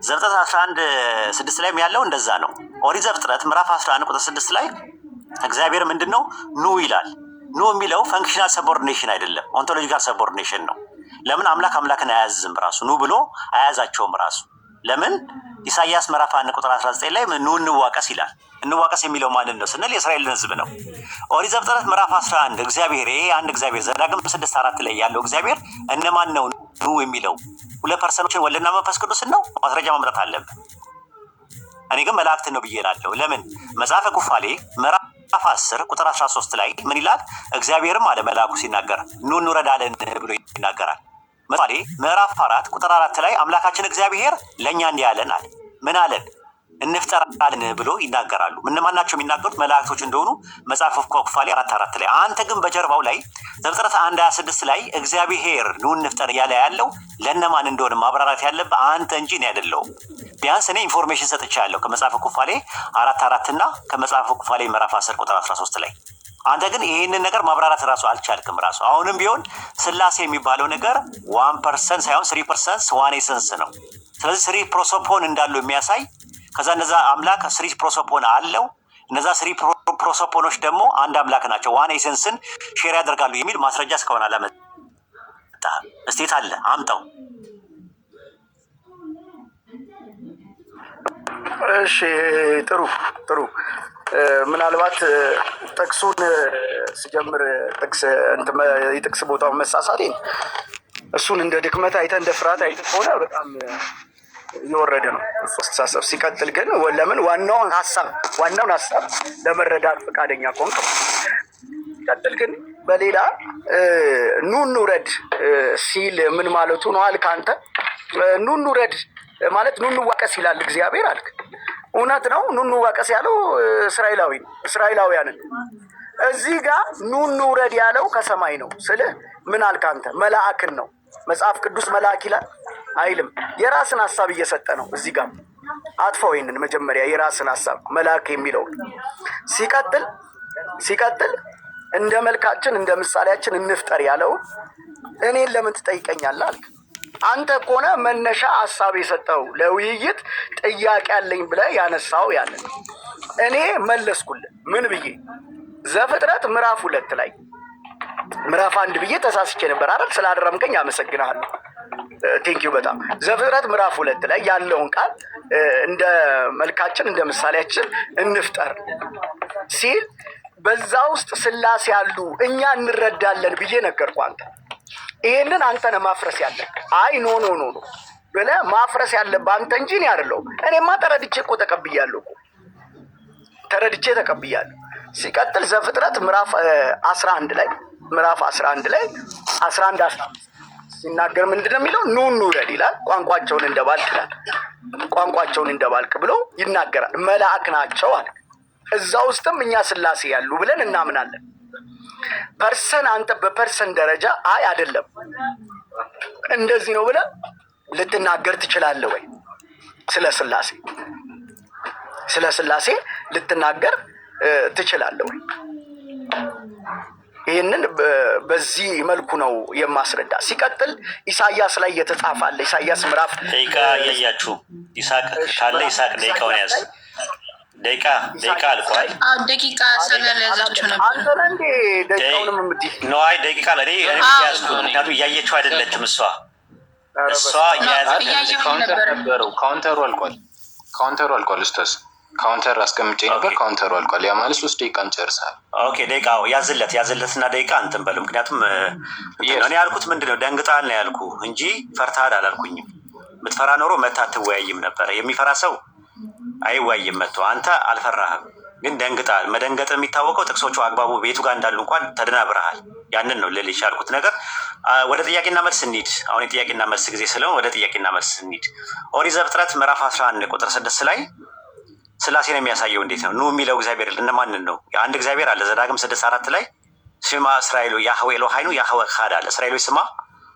ዘፍጥረት 11:6 ላይም ያለው እንደዛ ነው። ኦሪት ዘፍጥረት ምዕራፍ 11 ቁጥር 6 ላይ እግዚአብሔር ምንድን ነው ኑ ይላል። ኑ የሚለው functional subordination አይደለም፣ ontological subordination ነው። ለምን አምላክ አምላክን አያዝም? ራሱ ኑ ብሎ አያዛቸውም ራሱ። ለምን ኢሳይያስ ምዕራፍ 1 ቁጥር 19 ላይ ኑ እንዋቀስ ይላል። እንዋቀስ የሚለው ማንን ነው ስንል የእስራኤልን ሕዝብ ነው። ኦሪት ዘፍጥረት ምዕራፍ 11 እግዚአብሔር ይሄ አንድ እግዚአብሔር ዘዳግም 6:4 ላይ ያለው እግዚአብሔር እነማን ነው ኑ የሚለው? ሁለት person ኦችን ወልድና መንፈስ ቅዱስን ነው። ማስረጃ ማምጣት አለብን። እኔ ግን መላእክትን ነው ብዬ እላለሁ። ለምን መጽሐፈ ኩፋሌ ምዕራፍ 10 ቁጥር 13 ላይ ምን ይላል? እግዚአብሔርም አለ መልአኩ ሲናገር ኑ እንውረድ አለን ብሎ ይናገራል። ምሳሌ ምዕራፍ 4 ቁጥር 4 ላይ አምላካችን እግዚአብሔር ለእኛ እንዲህ አለን አለ። ምን አለን? እንፍጠር አለን ብሎ ይናገራሉ። እነማን ናቸው የሚናገሩት? መላእክቶች እንደሆኑ መጽሐፈ ኩፋሌ 4:4 ላይ። አንተ ግን በጀርባው ላይ ዘፍጥረት 1:26 ላይ እግዚአብሔር ኑ እንፍጠር እያለ ያለው ለእነማን እንደሆነ ማብራራት ያለብህ አንተ እንጂ እኔ አይደለሁም። ቢያንስ እኔ information ሰጥቻለሁ ከመጽሐፈ ኩፋሌ 4:4 እና ከመጽሐፈ ኩፋሌ ምዕራፍ 10 ቁጥር 13 ላይ። አንተ ግን ይህንን ነገር ማብራራት ራሱ አልቻልክም። ራሱ አሁንም ቢሆን ስላሴ የሚባለው ነገር one person ሳይሆን three persons one essence ነው። ስለዚህ three prosopon እንዳሉ የሚያሳይ፣ ከዛ እነዛ አምላክ three prosopon አለው፣ እነዛ three prosopon ኦች ደግሞ አንድ አምላክ ናቸው፣ one essence ን share ያደርጋሉ የሚል ማስረጃ እስካሁን አላመጣህም። እስቲ የት አለ? አምጣው። እሺ፣ ጥሩ ጥሩ። ምናልባት ጥቅሱን ስጀምር ጥቅስ የጥቅስ ቦታውን መሳሳቴን እሱን እንደ ድክመት አይተህ እንደ ፍርሃት አይተህ ከሆነ በጣም እየወረደ ነው እሱ አስተሳሰብ። ሲቀጥል ግን ለምን ዋናውን ሀሳብ ለመረዳት ፈቃደኛ ከሆንክ፣ ሲቀጥል ግን በሌላ ኑ እንውረድ ሲል ምን ማለቱ ነው አልክ አንተ። ኑ እንውረድ ማለት ኑ እንዋቀስ ይላል እግዚአብሔር አልክ። እውነት ነው። ኑ እንዋቀስ ያለው እስራኤላዊ እስራኤላውያንን። እዚህ ጋር ኑ እንውረድ ያለው ከሰማይ ነው ስልህ ምን አልክ አንተ? መላእክን ነው። መጽሐፍ ቅዱስ መልአክ ይላል አይልም። የራስን ሀሳብ እየሰጠ ነው። እዚህ ጋር አጥፋው ይሄንን መጀመሪያ የራስን ሀሳብ መልአክ የሚለው። ሲቀጥል ሲቀጥል እንደ መልካችን እንደ ምሳሌያችን እንፍጠር ያለው እኔን ለምን ትጠይቀኛለህ አልክ። አንተ ከሆነ መነሻ ሀሳብ የሰጠው ለውይይት ጥያቄ አለኝ ብለህ ያነሳው ያለ እኔ መለስኩልህ። ምን ብዬ? ዘፍጥረት ምዕራፍ 2 ላይ፣ ምዕራፍ 1 ብዬ ተሳስቼ ነበር አይደል? ስላረምከኝ አመሰግናለሁ። Thank you በጣም። ዘፍጥረት ምዕራፍ 2 ላይ ያለውን ቃል እንደ መልካችን እንደ ምሳሌያችን እንፍጠር ሲል በዛ ውስጥ ስላሴ ያሉ እኛ እንረዳለን ብዬ ነገርኩህ። አንተ ይሄንን አንተ ነህ ማፍረስ ያለብህ። አይ no, no, no, no ብለህ ማፍረስ ያለብህ አንተ እንጂ እኔ አይደለሁም። እኔማ ተረድቼ እኮ ተቀብያለሁ እኮ፣ ተረድቼ ተቀብያለሁ። ሲቀጥል ዘፍጥረት ምዕራፍ 11 ላይ፣ ምዕራፍ 11 ላይ 11 15 ሲናገር ምንድን ነው የሚለው? ኑ እንውረድ ይላል። ቋንቋቸውን እንደባልቅ ይላል። ቋንቋቸውን እንደባልቅ ብሎ ይናገራል። መልአክ ናቸው አለ። እዛ ውስጥም እኛ ስላሴ ያሉ ብለን እናምናለን። Person አንተ በ person ደረጃ አይ አይደለም እንደዚህ ነው ብለህ ልትናገር ትችላለህ ወይ? ስለ ስላሴ ልትናገር ትችላለህ ወይ? ይህንን በዚህ መልኩ ነው የማስረዳ። ሲቀጥል ኢሳያስ ላይ የተጻፈ አለ። ኢሳያስ ምዕራፍ ደቂቃ እያያችሁ ይሳቅ ካለ ይሳቅ ደቂቃውን ያዝ። ደቂቃ አልቋል። ደቂቃ ስለያዛችሁ ነበር። አንተ ነህ እንዴ ደቂቃውንም የምትይዝ? No፣ አይ ደቂቃ እኔ ያዝኩ፣ ምክንያቱም እያየችው አይደለችም እሷ እሷ እየያዘች እያየሁኝ counter ነበር። ነበረው። Counter ኡ አልቋል። Counter ኡ አልቋል። ኡስታዝ፣ counter አስቀምጬ ነበር። Counter ኡ አልቋል። ያ ማለት 3 ደቂቃ እንጨርሳል። Okay፣ ደቂቃ ያዝለት ያዝለትና ደቂቃ እንትን በሉ። ምክንያቱም እንትን ነው። እኔ ያልኩት ምንድን ነው፣ ደንግጠሃል ነው ያልኩ እንጂ ፈርተሃል አላልኩኝም። ምትፈራ ኖሮ መታ አትወያይም ነበረ። የሚፈራ ሰው አይወያይም መጥቶ። አንተ አልፈራህም፣ ግን ደንግጠሃል። መደንገጥ የሚታወቀው ጥቅሶቹ አግባቡ ቤቱ ጋር እንዳሉ እንኳን ተደናብረሃል። ያንን ነው ልልሽ ያልኩት ነገር። ወደ ጥያቄና መልስ እንሂድ። አሁን የጥያቄና መልስ ጊዜ ስለሆነ ወደ ጥያቄና መልስ እንሂድ። ኦሪት ዘፍጥረት ምዕራፍ 11 ቁጥር 6 ላይ ስላሴን የሚያሳየው እንዴት ነው? ኑ የሚለው እግዚአብሔር እነማንን ነው? አንድ እግዚአብሔር አለ። ዘዳግም 6:4 ላይ שמע ישראל יהוה אלוהינו יהוה אחד አለ። እስራኤሎች ስማ፣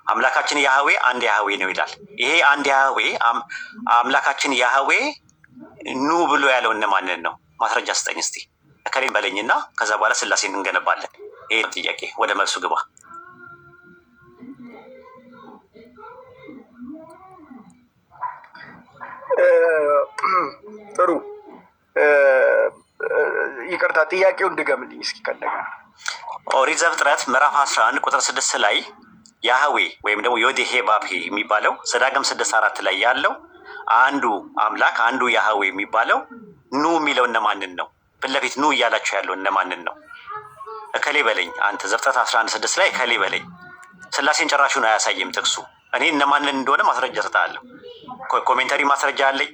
አምላካችን ያህዌ አንድ ያህዌ ነው ይላል። ይሄ አንድ ያህዌ አምላካችን ያህዌ ኑ ብሎ ያለው እነማንን ነው? ማስረጃ ስጠኝ እስቲ፣ እከሌን በለኝና ከዛ በኋላ ስላሴን እንገነባለን። ይሄ ጥያቄ፣ ወደ መልሱ ግባ። ጥሩ፣ ይቅርታ፣ ጥያቄውን ድገምልኝ እስኪ ከእንደገና። ኦሪት ዘፍጥረት ምዕራፍ 11 ቁጥር 6 ላይ ያህዌ ወይም ደግሞ ዮድሄ ቫብሄ የሚባለው ዘዳግም 6:4 ላይ ያለው አንዱ አምላክ አንዱ ያህዌ የሚባለው ኑ የሚለው እነማንን ነው? ፊት ለፊት ኑ እያላቸው ያለው እነማንን ነው? እከሌ በለኝ አንተ። ዘፍጥረት 11 6 ላይ እከሌ በለኝ። ስላሴን ጭራሹን አያሳይም ጥቅሱ። እኔ እነማንን እንደሆነ ማስረጃ እሰጥሃለሁ። Commentary ማስረጃ አለኝ፣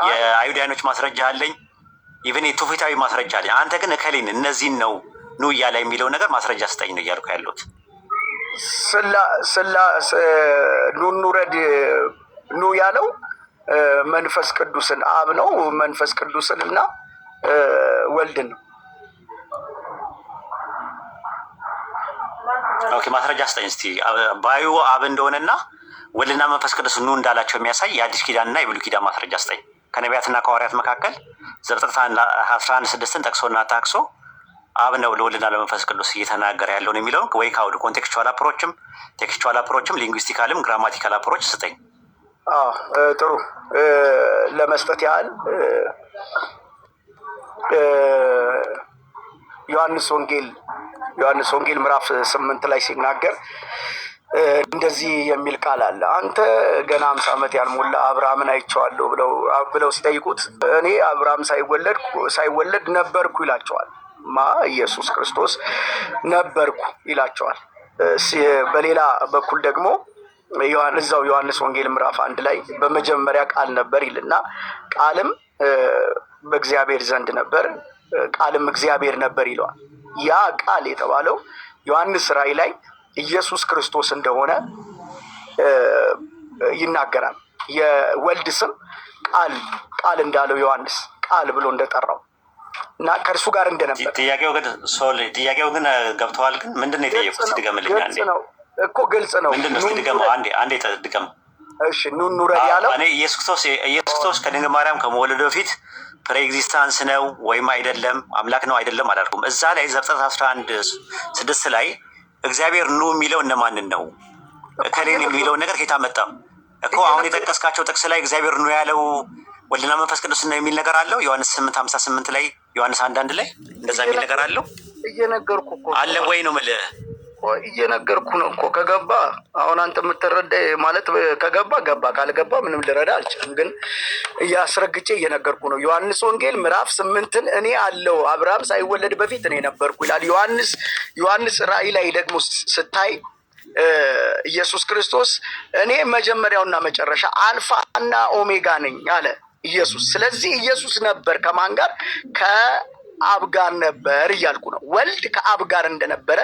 የአይሁዳኖች ማስረጃ አለኝ፣ even የትውፊታዊ ማስረጃ አለኝ። አንተ ግን እከሌን እነዚህን ነው ኑ እያለ የሚለው ነገር ማስረጃ ስጠኝ ነው እያልኩ ያለሁት። ስላ ኑ እንውረድ ኑ ያለው መንፈስ ቅዱስን አብ ነው። መንፈስ ቅዱስን እና ወልድን ነው። Okay፣ ማስረጃ ስጠኝ እስቲ። ባዩ አብ እንደሆነና ወልድና መንፈስ ቅዱስ ኑ እንዳላቸው የሚያሳይ የአዲስ ኪዳንና የብሉይ ኪዳን ማስረጃ ስጠኝ። ከነቢያትና ከሐዋርያት መካከል ዘፍጥረት 11:6ን ጠቅሶና ታክሶ አብ ነው ለወልድና ለመንፈስ ቅዱስ እየተናገረ ያለውን የሚለውን ወይ ከአውዱ contextual approach ም textual approach ም linguistical ም grammatical approach ስጠኝ። ጥሩ፣ ለመስጠት ያህል ዮሐንስ ወንጌል ምዕራፍ 8 ላይ ሲናገር እንደዚህ የሚል ቃል አለ። አንተ ገና 50 ዓመት ያልሞላ አብርሃምን አይቼዋለሁ ብለው ሲጠይቁት እኔ አብርሃም ሳይወለድ ነበርኩ ይላቸዋል። ማ? ኢየሱስ ክርስቶስ ነበርኩ ይላቸዋል። በሌላ በኩል ደግሞ እዛው ዮሐንስ ወንጌል ምዕራፍ 1 ላይ በመጀመሪያ ቃል ነበር ይልና ቃልም በእግዚአብሔር ዘንድ ነበር፣ ቃልም እግዚአብሔር ነበር ይለዋል። ያ ቃል የተባለው ዮሐንስ ራእይ ላይ ኢየሱስ ክርስቶስ እንደሆነ ይናገራል። የወልድ ስም ቃል ቃል እንዳለው፣ ዮሐንስ ቃል ብሎ እንደጠራው እና ከእርሱ ጋር እንደነበር። ጥያቄው ግን፣ sorry፣ ጥያቄው ግን ገብተዋል። ግን ምንድን ነው የጠየቁት? ድገምልኝ አንዴ። ነው እኮ፣ ግልጽ ነው። ምንድን ነው? እስኪ ድገመው አንዴ፣ አንዴ ድገም። እሺ ኑ እንውረድ ያለው እኔ ኢየሱስ ክርስቶስ ከድንግል ማርያም ከመወለዱ በፊት pre-existence ነው ወይም አይደለም፣ አምላክ ነው አይደለም አላልኩም። እዛ ላይ ዘፍጥረት 11:6 ላይ እግዚአብሔር ኑ የሚለው እነማንን ነው? እከሌን የሚለውን ነገር ከየት አመጣ እኮ? አሁን የጠቀስካቸው ጥቅስ ላይ እግዚአብሔር ኑ ያለው ወልድና መንፈስ ቅዱስ ነው የሚል ነገር አለው። ዮሐንስ 8:58 ላይ፣ ዮሐንስ 1:1 ላይ እንደዛ የሚል ነገር አለው። እየነገርኩ እኮ አለ ወይ ነው የምልህ። እየነገርኩ ነው እኮ። ከገባ አሁን አንተ የምትረዳ ማለት ከገባ ገባ፣ ካልገባ ምንም ልረዳ አልችልም። ግን እያስረግጬ እየነገርኩ ነው። ዮሐንስ ወንጌል ምዕራፍ 8ን እኔ አለው አብርሃም ሳይወለድ በፊት እኔ ነበርኩ ይላል። ዮሐንስ ራእይ ላይ ደግሞ ስታይ ኢየሱስ ክርስቶስ እኔ መጀመሪያውና መጨረሻ አልፋና ኦሜጋ ነኝ አለ ኢየሱስ። ስለዚህ ኢየሱስ ነበር ከማን ጋር? ከአብ ጋር ነበር እያልኩ ነው። ወልድ ከአብ ጋር እንደነበረ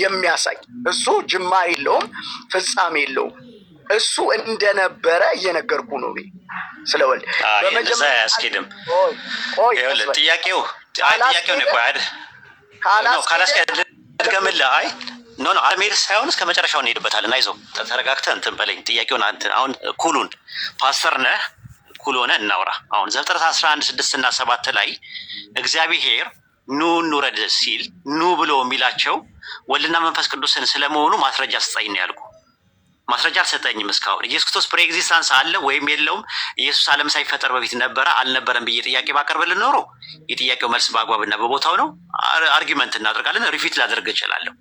የሚያሳይ፣ እሱ ጅማሬ የለውም፣ ፍጻሜ የለውም። እሱ እንደነበረ እየነገርኩ ነው እኔ ስለ ወልድ። እንደዛ አያስኬድም። ጥያቄው ጥያቄው ነው። ቆይ አይደል ካላስኬድ ልድገምልህ። አይ no no፣ አልሜድ ሳይሆን እስከ መጨረሻው እንሄድበታለን። አይዞህ፣ ተረጋግተህ እንትን በለኝ ጥያቄውን። አንተ አሁን cool ሁን፣ ፓስተር ነህ፣ cool ሆነህ እናውራ። አሁን ዘፍጥረት 11:6 እና 7 ላይ እግዚአብሔር ኑ እንውረድ ሲል ኑ ብሎ የሚላቸው ወልድና መንፈስ ቅዱስን ስለመሆኑ ማስረጃ ስጠኝ ነው ያልኩህ። ማስረጃ አልሰጠኝም እስካሁን። ኢየሱስ ክርስቶስ pre-existence አለ ወይም የለውም፣ ኢየሱስ ዓለም ሳይፈጠር በፊት ነበረ አልነበረም ብዬ ጥያቄ ባቀርብልን ኖሮ የጥያቄው መልስ በአግባብና በቦታው ነው። Argument እናደርጋለን፣ refute ላደርግ እችላለሁ።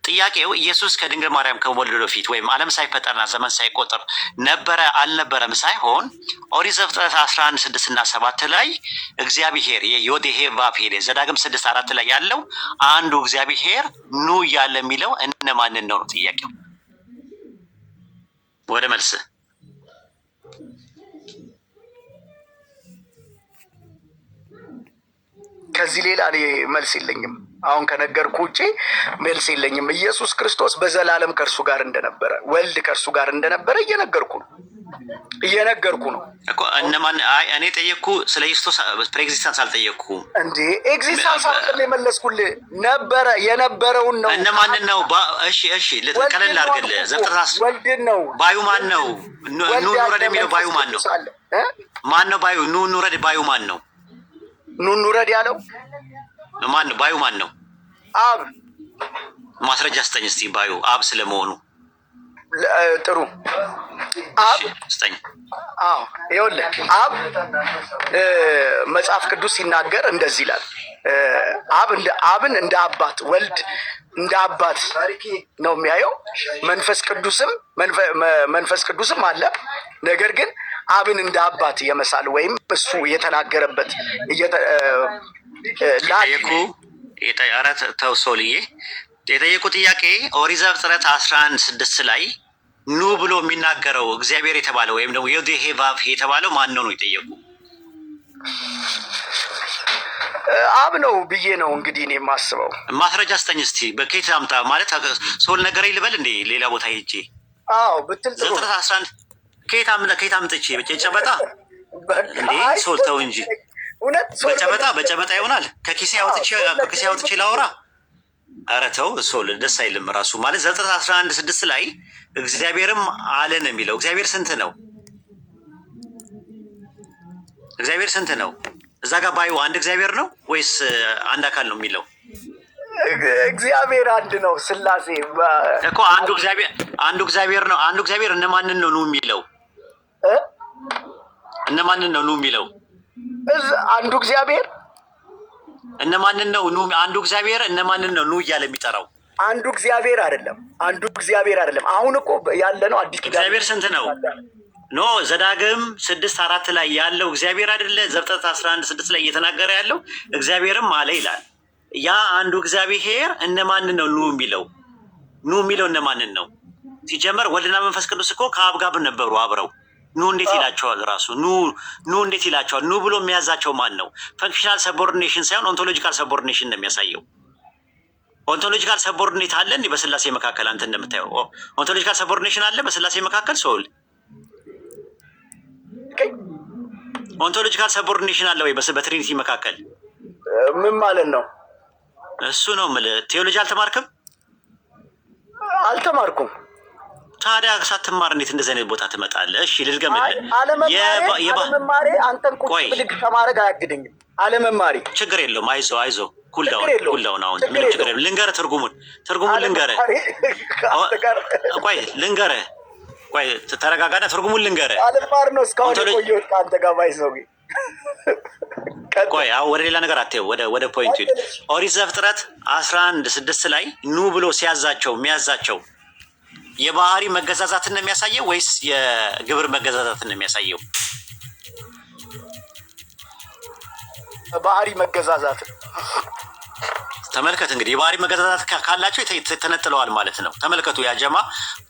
ጥያቄው ኢየሱስ ከድንግል ማርያም ከመወለዱ በፊት ወይም ዓለም ሳይፈጠርና ዘመን ሳይቆጠር ነበረ አልነበረም ሳይሆን ኦሪት ዘፍጥረት 11:6 እና 7 ላይ እግዚአብሔር የዮድ ሄ ቫቭ ሄ ዘዳግም 6:4 ላይ ያለው አንዱ እግዚአብሔር ኑ እያለ የሚለው እነማንን ነው ነው ጥያቄው። ወደ መልስ። ከዚህ ሌላ እኔ መልስ የለኝም። አሁን ከነገርኩ ውጪ መልስ የለኝም። ኢየሱስ ክርስቶስ በዘላለም ከእርሱ ጋር እንደነበረ፣ ወልድ ከእርሱ ጋር እንደነበረ እየነገርኩ ነው እየነገርኩ ነው። እኮ እነማን? አይ፣ እኔ ጠየቅኩ፣ ስለ ኢየሱስ pre-existence አልጠየቅኩም። እንዴ፣ existence አይደለም የመለስኩልህ፣ ነበረ የነበረውን ነው። እነማንን ነው? እሺ እሺ፣ ቀለል አድርግልህ። ዘፍጥረት ወልድን ነው። ባዩ ማን ነው? ኑ እንውረድ የሚለው ባዩ ማን ነው? ማን ነው ባዩ? ኑ እንውረድ ባዩ ማን ነው? ኑ እንውረድ ያለው ማን ነው? ባዩ ማን ነው? አብ። ማስረጃ ስጠኝ እስቲ ባዩ አብ ስለመሆኑ። ጥሩ፣ አብ። ስጠኝ። አዎ፣ ይኸውልህ፣ አብ መጽሐፍ ቅዱስ ሲናገር እንደዚህ ይላል። አብ እንደ አብን እንደ አባት፣ ወልድ እንደ አባት ነው የሚያየው። መንፈስ ቅዱስም አለ። ነገር ግን አብን እንደ አባት የመሳል ወይም እሱ የተናገረበት የጠየኩ ኧረ ተው ሶልዬ፣ የጠየቁ ጥያቄ ኦሪት ዘፍጥረት 11:6 ላይ ኑ ብሎ የሚናገረው እግዚአብሔር የተባለው ወይም ደግሞ ዮድ ሄ ቫቭ የተባለው ማን ነው ነው የጠየቁ። አብ ነው ብዬ ነው እንግዲህ እኔ የማስበው። ማስረጃ ስጠኝ እስቲ። በከየት አምጣ ማለት ሶል ነገረኝ ልበል እንዴ? ሌላ ቦታ ሄጄ አዎ ብትል ጥሩ። ዘፍጥረት 11 ከየት አምጥቼ? በጨበጣ እንዴ? ሶል ተው እንጂ። እውነት። በጨበጣ በጨበጣ ይሆናል። ከኪሴ አውጥቼ ላውራ? ኧረ ተው ሶል፣ ደስ አይልም ራሱ። ማለት ዘፍጥረት 11:6 ላይ እግዚአብሔርም አለ ነው የሚለው። እግዚአብሔር ስንት ነው? እግዚአብሔር ስንት ነው? እዛ ጋር ባዩ አንድ እግዚአብሔር ነው ወይስ አንድ አካል ነው የሚለው? እግዚአብሔር አንድ ነው። ስላሴ እኮ አንዱ እግዚአብሔር፣ አንዱ እግዚአብሔር ነው። አንዱ እግዚአብሔር እነማንን ነው ኑ የሚለው? እነማንን ነው ኑ የሚለው? አንዱ እግዚአብሔር እነማንን ነው ኑ? አንዱ እግዚአብሔር እነማንን ነው ኑ እያለ የሚጠራው? አንዱ እግዚአብሔር አይደለም። አንዱ እግዚአብሔር አይደለም። አሁን እኮ ያለ ነው አዲስ ኪዳን። እግዚአብሔር ስንት ነው? No፣ ዘዳግም 6:4 ላይ ያለው እግዚአብሔር አይደለ? ዘፍጥረት 11:6 ላይ እየተናገረ ያለው እግዚአብሔርም አለ ይላል። ያ አንዱ እግዚአብሔር እነማንን ነው ኑ የሚለው? ኑ የሚለው እነማንን ነው? ሲጀመር ወልድና መንፈስ ቅዱስ እኮ ከአብ ጋር ነበሩ አብረው። ኑ እንዴት ይላቸዋል? ራሱ ኑ ኑ እንዴት ይላቸዋል? ኑ ብሎ የሚያዛቸው ማን ነው? Functional subordination ሳይሆን ontological subordination ነው የሚያሳየው። Ontological subordinate አለ እንዲህ በስላሴ መካከል? አንተ እንደምታየው ontological subordination አለ በስላሴ መካከል? ሶል፣ ontological subordination አለ ወይ በ Trinity መካከል? ምን ማለት ነው? እሱ ነው የምልህ። ቴዎሎጂ አልተማርክም? አልተማርኩም። ታዲያ ሳትማር እንዴት እንደዚህ አይነት ቦታ ትመጣለህ? እሺ ልድገምልህ። አለመማሬ አንተን ቁጭ ብድግ ከማድረግ አያግደኝም። አለመማሬ ችግር የለውም። አይዞ አይዞ፣ cool down cool down። አሁን ምንም ችግር የለውም። ልንገርህ፣ ትርጉሙን ልንገርህ። ቆይ ልንገርህ፣ ቆይ ተረጋጋና ትርጉሙን ልንገርህ። አለማር ነው እስካሁን የቆየሁት ከአንተ ጋር ባይዘው። ቆይ አሁን ወደ ሌላ ነገር አትየው፣ ወደ point ኡ ሂድ። ኦሪት ዘፍጥረት 11:6 ላይ ኑ ብሎ ሲያዛቸው የሚያዛቸው የባህሪ መገዛዛትን ነው የሚያሳየው ወይስ የግብር መገዛዛትን ነው የሚያሳየው? ባህሪ መገዛዛት። ተመልከት እንግዲህ፣ የባህሪ መገዛዛት ካላቸው ተነጥለዋል ማለት ነው። ተመልከቱ፣ ያጀማ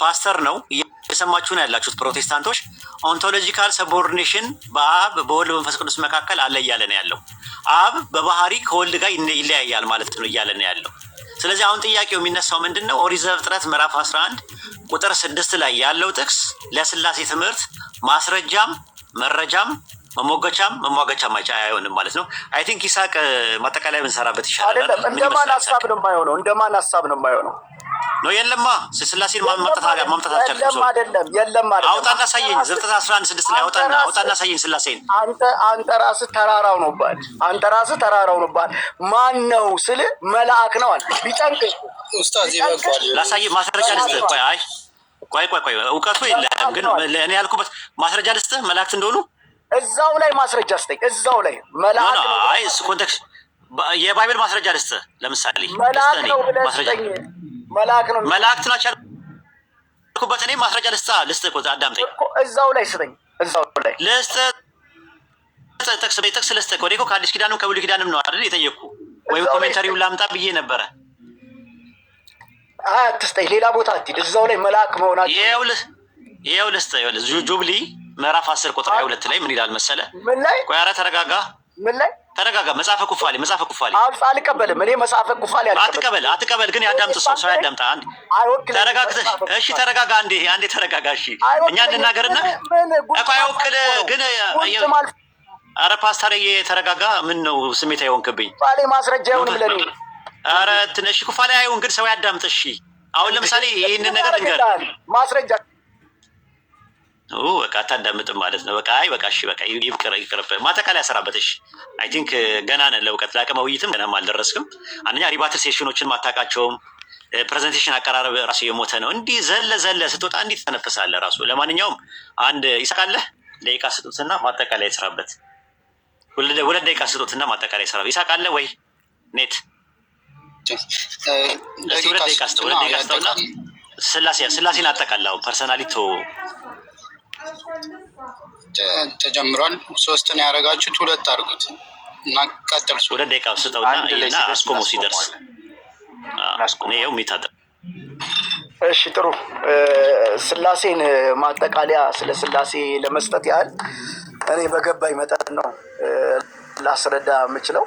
ፓስተር ነው፣ እየሰማችሁ ነው ያላችሁት ፕሮቴስታንቶች። Ontological subordination በአብ በወልድ በመንፈስ ቅዱስ መካከል አለ እያለ ነው ያለው። አብ በባህሪ ከወልድ ጋር ይለያያል ማለት ነው እያለ ነው ያለው። ስለዚህ አሁን ጥያቄው የሚነሳው ምንድን ነው? ኦሪት ዘፍጥረት ምዕራፍ 11 ቁጥር 6 ላይ ያለው ጥቅስ ለስላሴ ትምህርት ማስረጃም መረጃም መሞገቻም መሟገቻም አይሆንም ማለት ነው። I think ይስሐቅ ማጠቃለያ ብንሰራበት ይሻላል። አይደለም፣ እንደማን ሀሳብ ነው የማይሆነው? እንደማን ሀሳብ ነው የማይሆነው? ነው የለማ፣ ስላሴን ማምጣት አልቻልክም። የለም አይደለም፣ የለም አይደለም። አውጣና ሳየኝ። ዘፍጥረት 11:6 ላይ አውጣና አውጣና ሳየኝ ስላሴን። አንተ ራስህ ተራራው ነው ባል፣ አንተ ራስህ ተራራው ነው ባል። ማን ነው ስል መልአክ ነው አለ። ቢጨንቅህ ኡስታዝ ይበቃል። ላሳየህ፣ ማስረጃ ልስጥህ። ቆይ፣ አይ ቆይ ቆይ ቆይ፣ እውቀቱ የለህም ግን እኔ ያልኩበት ማስረጃ ልስጥህ መላእክት እንደሆኑ። እዛው ላይ ማስረጃ ስጠኝ። እዛው ላይ መልአክ ነው። አይ እሱ context የ Bible ማስረጃ ልስጥህ። ለምሳሌ መልአክ ነው ብለህ ስጠኝ። መልአክ ነው። መላእክት ናቸው ያልኩበት እኔ ማስረጃ ልስጥህ ልስጥህ እኮ፣ አዳምጠኝ። እዛው ላይ ስጠኝ። እዛው ላይ ልስጥህ፣ ጥቅስ ልስጥህ እኮ። እኔ እኮ ከአዲስ ኪዳንም ከብሉይ ኪዳንም ነው አይደል የጠየቅኩህ? ወይም commentary ውን ላምጣ ብዬ ነበረ። አይ አትስጠኝ፣ ሌላ ቦታ አትሂድ። እዛው ላይ መልአክ መሆናቸው ይኸውልህ ይኸውልህ ልስጥህ። ይኸውልህ Jubilee ምዕራፍ 10 ቁጥር 22 ላይ ምን ይላል መሰለህ? ምን ላይ? ቆይ ኧረ ተረጋጋ። ምን ላይ? ተረጋጋ። መጽሐፈ ኩፋሌ፣ መጽሐፈ ኩፋሌ። አልቀበልም። እኔ መጽሐፈ ኩፋሌ አልቀበልም። አትቀበል አትቀበል፣ ግን ያዳምጥ፣ ሰው ሰው ያዳምጣ። አንድ ተረጋግተህ፣ እሺ ተረጋጋ። አንዴ አንዴ ተረጋጋ። እሺ እኛ እንናገርና እኮ አይወክል ግን፣ ኧረ ፓስተር ተረጋጋ። ምን ነው ስሜት አይሆንክብኝ? ኩፋሌ ማስረጃ አይሆንም ለኔ። ኧረ ትንሽ ኩፋሌ አይሆን ግን ሰው ያዳምጥ። እሺ አሁን ለምሳሌ ይህንን ነገር ልንገር ማስረጃ በቃ አታዳምጥም ማለት ነው። በቃ አይ በቃ እሺ በቃ ይቅር ይቅርብ። ማጠቃለያ ሰራበት። እሺ I think ገና ነን ለእውቀት ለአቅመ ውይይትም ገናም አልደረስክም። አንደኛ rebuttal session ኦችን ማታውቃቸውም፣ presentation አቀራረብ ራሱ የሞተ ነው። እንዲህ ዘለ ዘለ ስትወጣ እንዲህ ትተነፍሳለህ ራሱ። ለማንኛውም አንድ ይሳቃለህ ደቂቃ ስጡትና ማጠቃለያ ይስራበት። 2 ደቂቃ ስጡትና ማጠቃለያ ይስራበት። ይሳቃለህ ወይ ኔት? 2 ደቂቃ ስጠው፣ 2 ደቂቃ ስጠውና ስላሴን አጠቃላው personally ተጀምሯል። ሶስትን ያደረጋችሁት ሁለት አድርጉት እና ቀጥል። 2 ደቂቃ ስጠውና እና አስቆሞ ሲደርስ ይኸው ሚታጠ እሺ ጥሩ። ስላሴን ማጠቃለያ ስለ ስላሴ ለመስጠት ያህል እኔ በገባኝ መጠን ነው ላስረዳ የምችለው።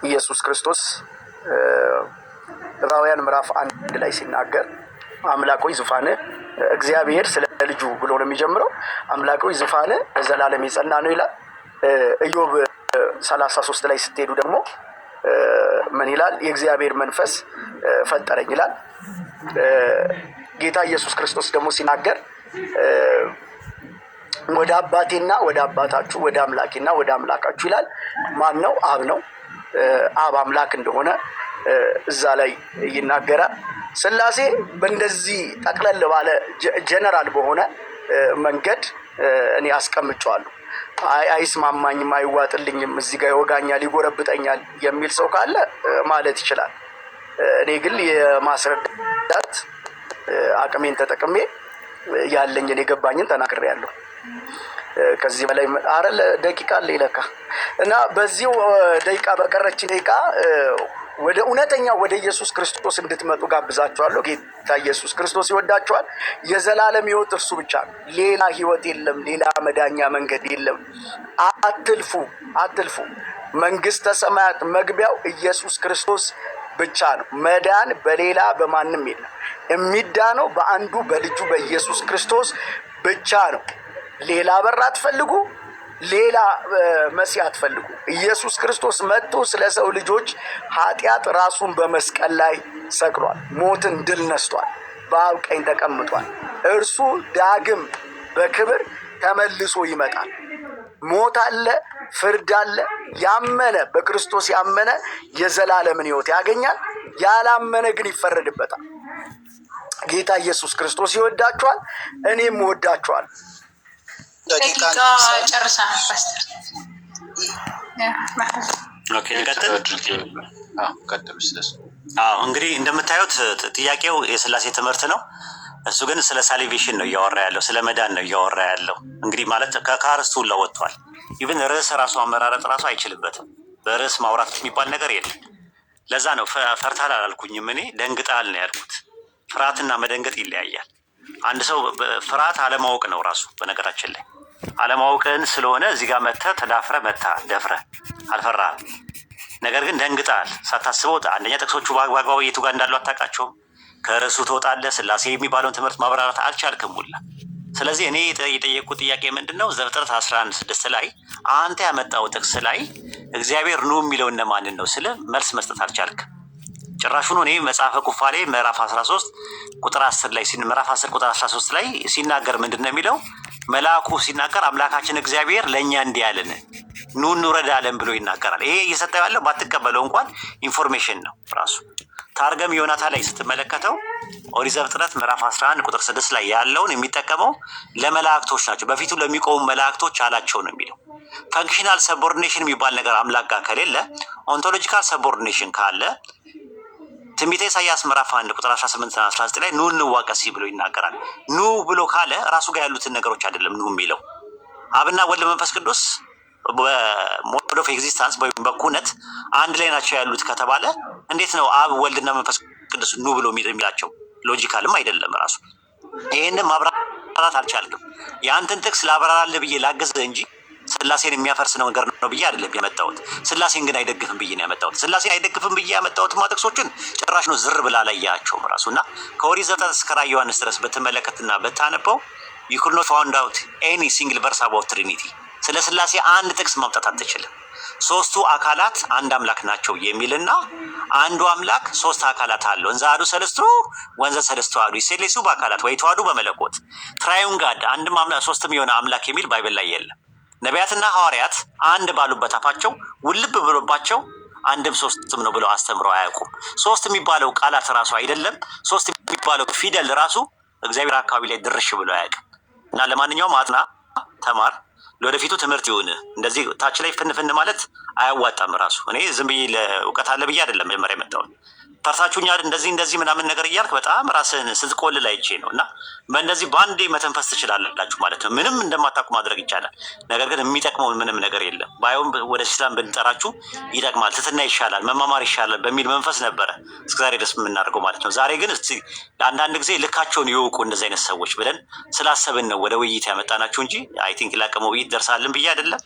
ኢየሱስ ክርስቶስ ዕብራውያን ምዕራፍ 1 ላይ ሲናገር አምላክ ሆይ ዙፋንህ፣ እግዚአብሔር ስለ ልጁ ብሎ ነው የሚጀምረው። አምላክ ሆይ ዙፋንህ ለዘላለም የጸና ነው ይላል። ኢዮብ 33 ላይ ስትሄዱ ደግሞ ምን ይላል? የእግዚአብሔር መንፈስ ፈጠረኝ ይላል። ጌታ ኢየሱስ ክርስቶስ ደግሞ ሲናገር ወደ አባቴና ወደ አባታችሁ፣ ወደ አምላኬና ወደ አምላካችሁ ይላል። ማን ነው? አብ ነው። አብ አምላክ እንደሆነ እዛ ላይ ይናገራል። ስላሴ በእንደዚህ ጠቅለል ባለ ጀነራል በሆነ መንገድ እኔ አስቀምጨዋለሁ። አይ አይስማማኝም፣ አይዋጥልኝም፣ እዚህ ጋር ይወጋኛል፣ ይጎረብጠኛል የሚል ሰው ካለ ማለት ይችላል። እኔ ግን የማስረዳት አቅሜን ተጠቅሜ ያለኝን የገባኝን ተናግሬያለሁ። ከዚህ በላይ አረ ደቂቃ አለ ይለካ እና በዚሁ ደቂቃ በቀረች ደቂቃ ወደ እውነተኛ ወደ ኢየሱስ ክርስቶስ እንድትመጡ ጋብዛችኋለሁ። ጌታ ኢየሱስ ክርስቶስ ይወዳችኋል። የዘላለም ሕይወት እርሱ ብቻ ነው። ሌላ ሕይወት የለም። ሌላ መዳኛ መንገድ የለም። አትልፉ፣ አትልፉ። መንግስተ ሰማያት መግቢያው ኢየሱስ ክርስቶስ ብቻ ነው። መዳን በሌላ በማንም የለም። የሚዳነው በአንዱ በልጁ በኢየሱስ ክርስቶስ ብቻ ነው። ሌላ በር አትፈልጉ። ሌላ መሲህ አትፈልጉ። ኢየሱስ ክርስቶስ መጥቶ ስለ ሰው ልጆች ኃጢአት ራሱን በመስቀል ላይ ሰቅሏል። ሞትን ድል ነስቷል። በአብ ቀኝ ተቀምጧል። እርሱ ዳግም በክብር ተመልሶ ይመጣል። ሞት አለ፣ ፍርድ አለ። ያመነ በክርስቶስ ያመነ የዘላለምን ሕይወት ያገኛል። ያላመነ ግን ይፈረድበታል። ጌታ ኢየሱስ ክርስቶስ ይወዳችኋል፣ እኔም እወዳችኋል። ደቂቃ ጨርሰናል ፓስተር። Okay፣ እንቀጥል። ቀጥሉ ኡስታዝ። አዎ፣ እንግዲህ እንደምታዩት ጥያቄው የስላሴ ትምህርት ነው። እሱ ግን ስለ salvation ነው እያወራ ያለው፣ ስለ መዳን ነው እያወራ ያለው። እንግዲህ ማለት ከአርስቱ ሁላ ወጥቷል። Even ርዕስ ራሱ አመራረጥ ራሱ አይችልበትም። በርዕስ ማውራት የሚባል ነገር የለም። ለዛ ነው ፈርታል አላልኩኝም፣ እኔ ደንግጣል ነው ያልኩት። ፍርሃትና መደንገጥ ይለያያል። አንድ ሰው ፍርሃት አለማወቅ ነው ራሱ። በነገራችን ላይ አለማወቅን ስለሆነ እዚህ ጋር መተህ ተዳፍረህ መተሃል፣ ደፍረህ አልፈራህም። ነገር ግን ደንግጣል ሳታስበው። አንደኛ ጥቅሶቹ በአግባቡ የቱ ጋር እንዳሉ አታውቃቸውም። ከርዕሱ ትወጣለህ። ስላሴ የሚባለውን ትምህርት ማብራራት አልቻልክም ሁላ። ስለዚህ እኔ የጠየቅኩት ጥያቄ ምንድን ነው? ዘፍጥረት 11:6 ላይ አንተ ያመጣው ጥቅስ ላይ እግዚአብሔር ኑ የሚለው እነማንን ነው ስለ መልስ መስጠት አልቻልክም። ጭራሹኑ እኔ መጽሐፈ ኩፋሌ ምዕራፍ 13 ቁጥር 10 ላይ፣ ምዕራፍ 10 ቁጥር 13 ላይ ሲናገር ምንድን ነው የሚለው? መልአኩ ሲናገር አምላካችን እግዚአብሔር ለእኛ እንዲህ አለን፣ ኑ እንውረድ አለን ብሎ ይናገራል። ይሄ እየሰጠ ያለው ባትቀበለው እንኳን information ነው ራሱ። ታርገም ዮናታ ላይ ስትመለከተው ኦሪት ዘፍጥረት ምዕራፍ 11 ቁጥር 6 ላይ ያለውን የሚጠቀመው ለመላእክቶች ናቸው። በፊቱ ለሚቆሙ መላእክቶች አላቸው ነው የሚለው። Functional subordination የሚባል ነገር አምላክ ጋር ከሌለ፣ ontological subordination ካለ ትንቢተ ኢሳያስ ምዕራፍ 1 ቁጥር 18 እና 19 ላይ ኑ እንዋቀስ ብሎ ይናገራል። ኑ ብሎ ካለ ራሱ ጋር ያሉትን ነገሮች አይደለም ኑ የሚለው። አብና ወልድ መንፈስ ቅዱስ በ mode of existence ወይም በኩነት አንድ ላይ ናቸው ያሉት ከተባለ እንዴት ነው አብ ወልድና መንፈስ ቅዱስ ኑ ብሎ የሚላቸው? Logical ም አይደለም ራሱ። ይህንን ማብራራት አልቻልክም። የአንተን ጥቅስ ላብራራልህ ብዬ ላግዝህ እንጂ ስላሴን የሚያፈርስ ነገር ነው ብዬ አይደለም ያመጣሁት። ስላሴን ግን አይደግፍም ብዬ ነው ያመጣሁት። ስላሴን አይደግፍም ብዬ ያመጣሁትማ ጥቅሶችን ጭራሽ ነው ዝር ብላ አላያቸውም ራሱ። እና ከኦሪት ዘፍጥረት እስከ ራዕየ ዮሐንስ ድረስ ብትመለከትና ብታነበው you could not found out any single verse about Trinity። ስለ ስላሴ አንድ ጥቅስ ማምጣት አትችልም። ሶስቱ አካላት አንድ አምላክ ናቸው የሚልና አንዱ አምላክ ሶስት አካላት አለው። እንዘ አሐዱ ሰለስቱ ወእንዘ ሰለስቱ አሐዱ፣ ይሴሌሱ በአካላት ወይተዋሐዱ በመለኮት፣ triune God፣ አንድም አምላክ ሶስትም የሆነ አምላክ የሚል Bible ላይ የለም። ነቢያትና ሐዋርያት አንድ ባሉበት አፋቸው ውልብ ብሎባቸው አንድም ሶስትም ነው ብለው አስተምረው አያውቁም። ሶስት የሚባለው ቃላት ራሱ አይደለም። ሶስት የሚባለው ፊደል ራሱ እግዚአብሔር አካባቢ ላይ ድርሽ ብሎ አያውቅም። እና ለማንኛውም አጥና፣ ተማር፣ ለወደፊቱ ትምህርት ይሁን። እንደዚህ ታች ላይ ፍንፍን ማለት አያዋጣም። ራሱ እኔ ዝም ብዬ ለእውቀት አለ ብዬ አይደለም መጀመሪያ የመጣሁት። ፈርሳችሁኛል እንደዚህ እንደዚህ ምናምን ነገር እያልክ በጣም ራስህን ስትቆልል አይቼ ነው። እና በእንደዚህ በአንዴ መተንፈስ ትችላላችሁ ማለት ነው። ምንም እንደማታውቁ ማድረግ ይቻላል። ነገር ግን የሚጠቅመው ምንም ነገር የለም። ባይሆን ወደ ኢስላም ብንጠራችሁ ይጠቅማል፣ ትትና ይሻላል፣ መማማር ይሻላል በሚል መንፈስ ነበረ እስከዛሬ ድረስ የምናደርገው ማለት ነው። ዛሬ ግን እስቲ አንዳንድ ጊዜ ልካቸውን ይወቁ እንደዚህ አይነት ሰዎች ብለን ስላሰብን ነው ወደ ውይይት ያመጣናችሁ እንጂ I think ላቀመ ውይይት ደርሳለን ብዬ አይደለም።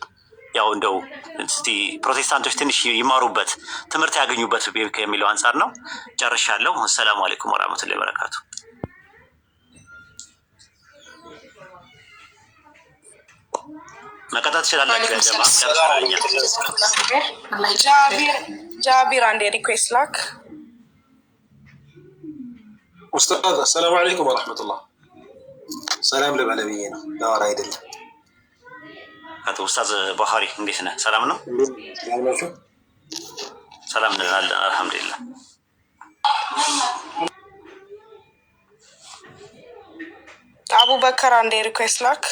ያው እንደው እስቲ ፕሮቴስታንቶች ትንሽ ይማሩበት፣ ትምህርት ያገኙበት የሚለው አንጻር ነው። ጨርሻለሁ። አሰላሙ አለይኩም ወራህመቱላሂ ወበረካቱ። መቀጠል ትችላላችሁ። ያጀማ ጨርሰናል። ጃቢር አንዴ request ላክ። ኡስታዝ፣ አሰላሙ አለይኩም ወረሕመቱላህ። ሰላም ልበለ ብዬ ነው፣ ላወራ አይደለም። አቶ ኡስታዝ ቡኻሪ እንዴት ነህ? ሰላም ነው? ሰላም ናችሁ? ሰላም ነን አለን፣ አልሐምዱሊላህ። አቡበከር አንዴ request ላክ።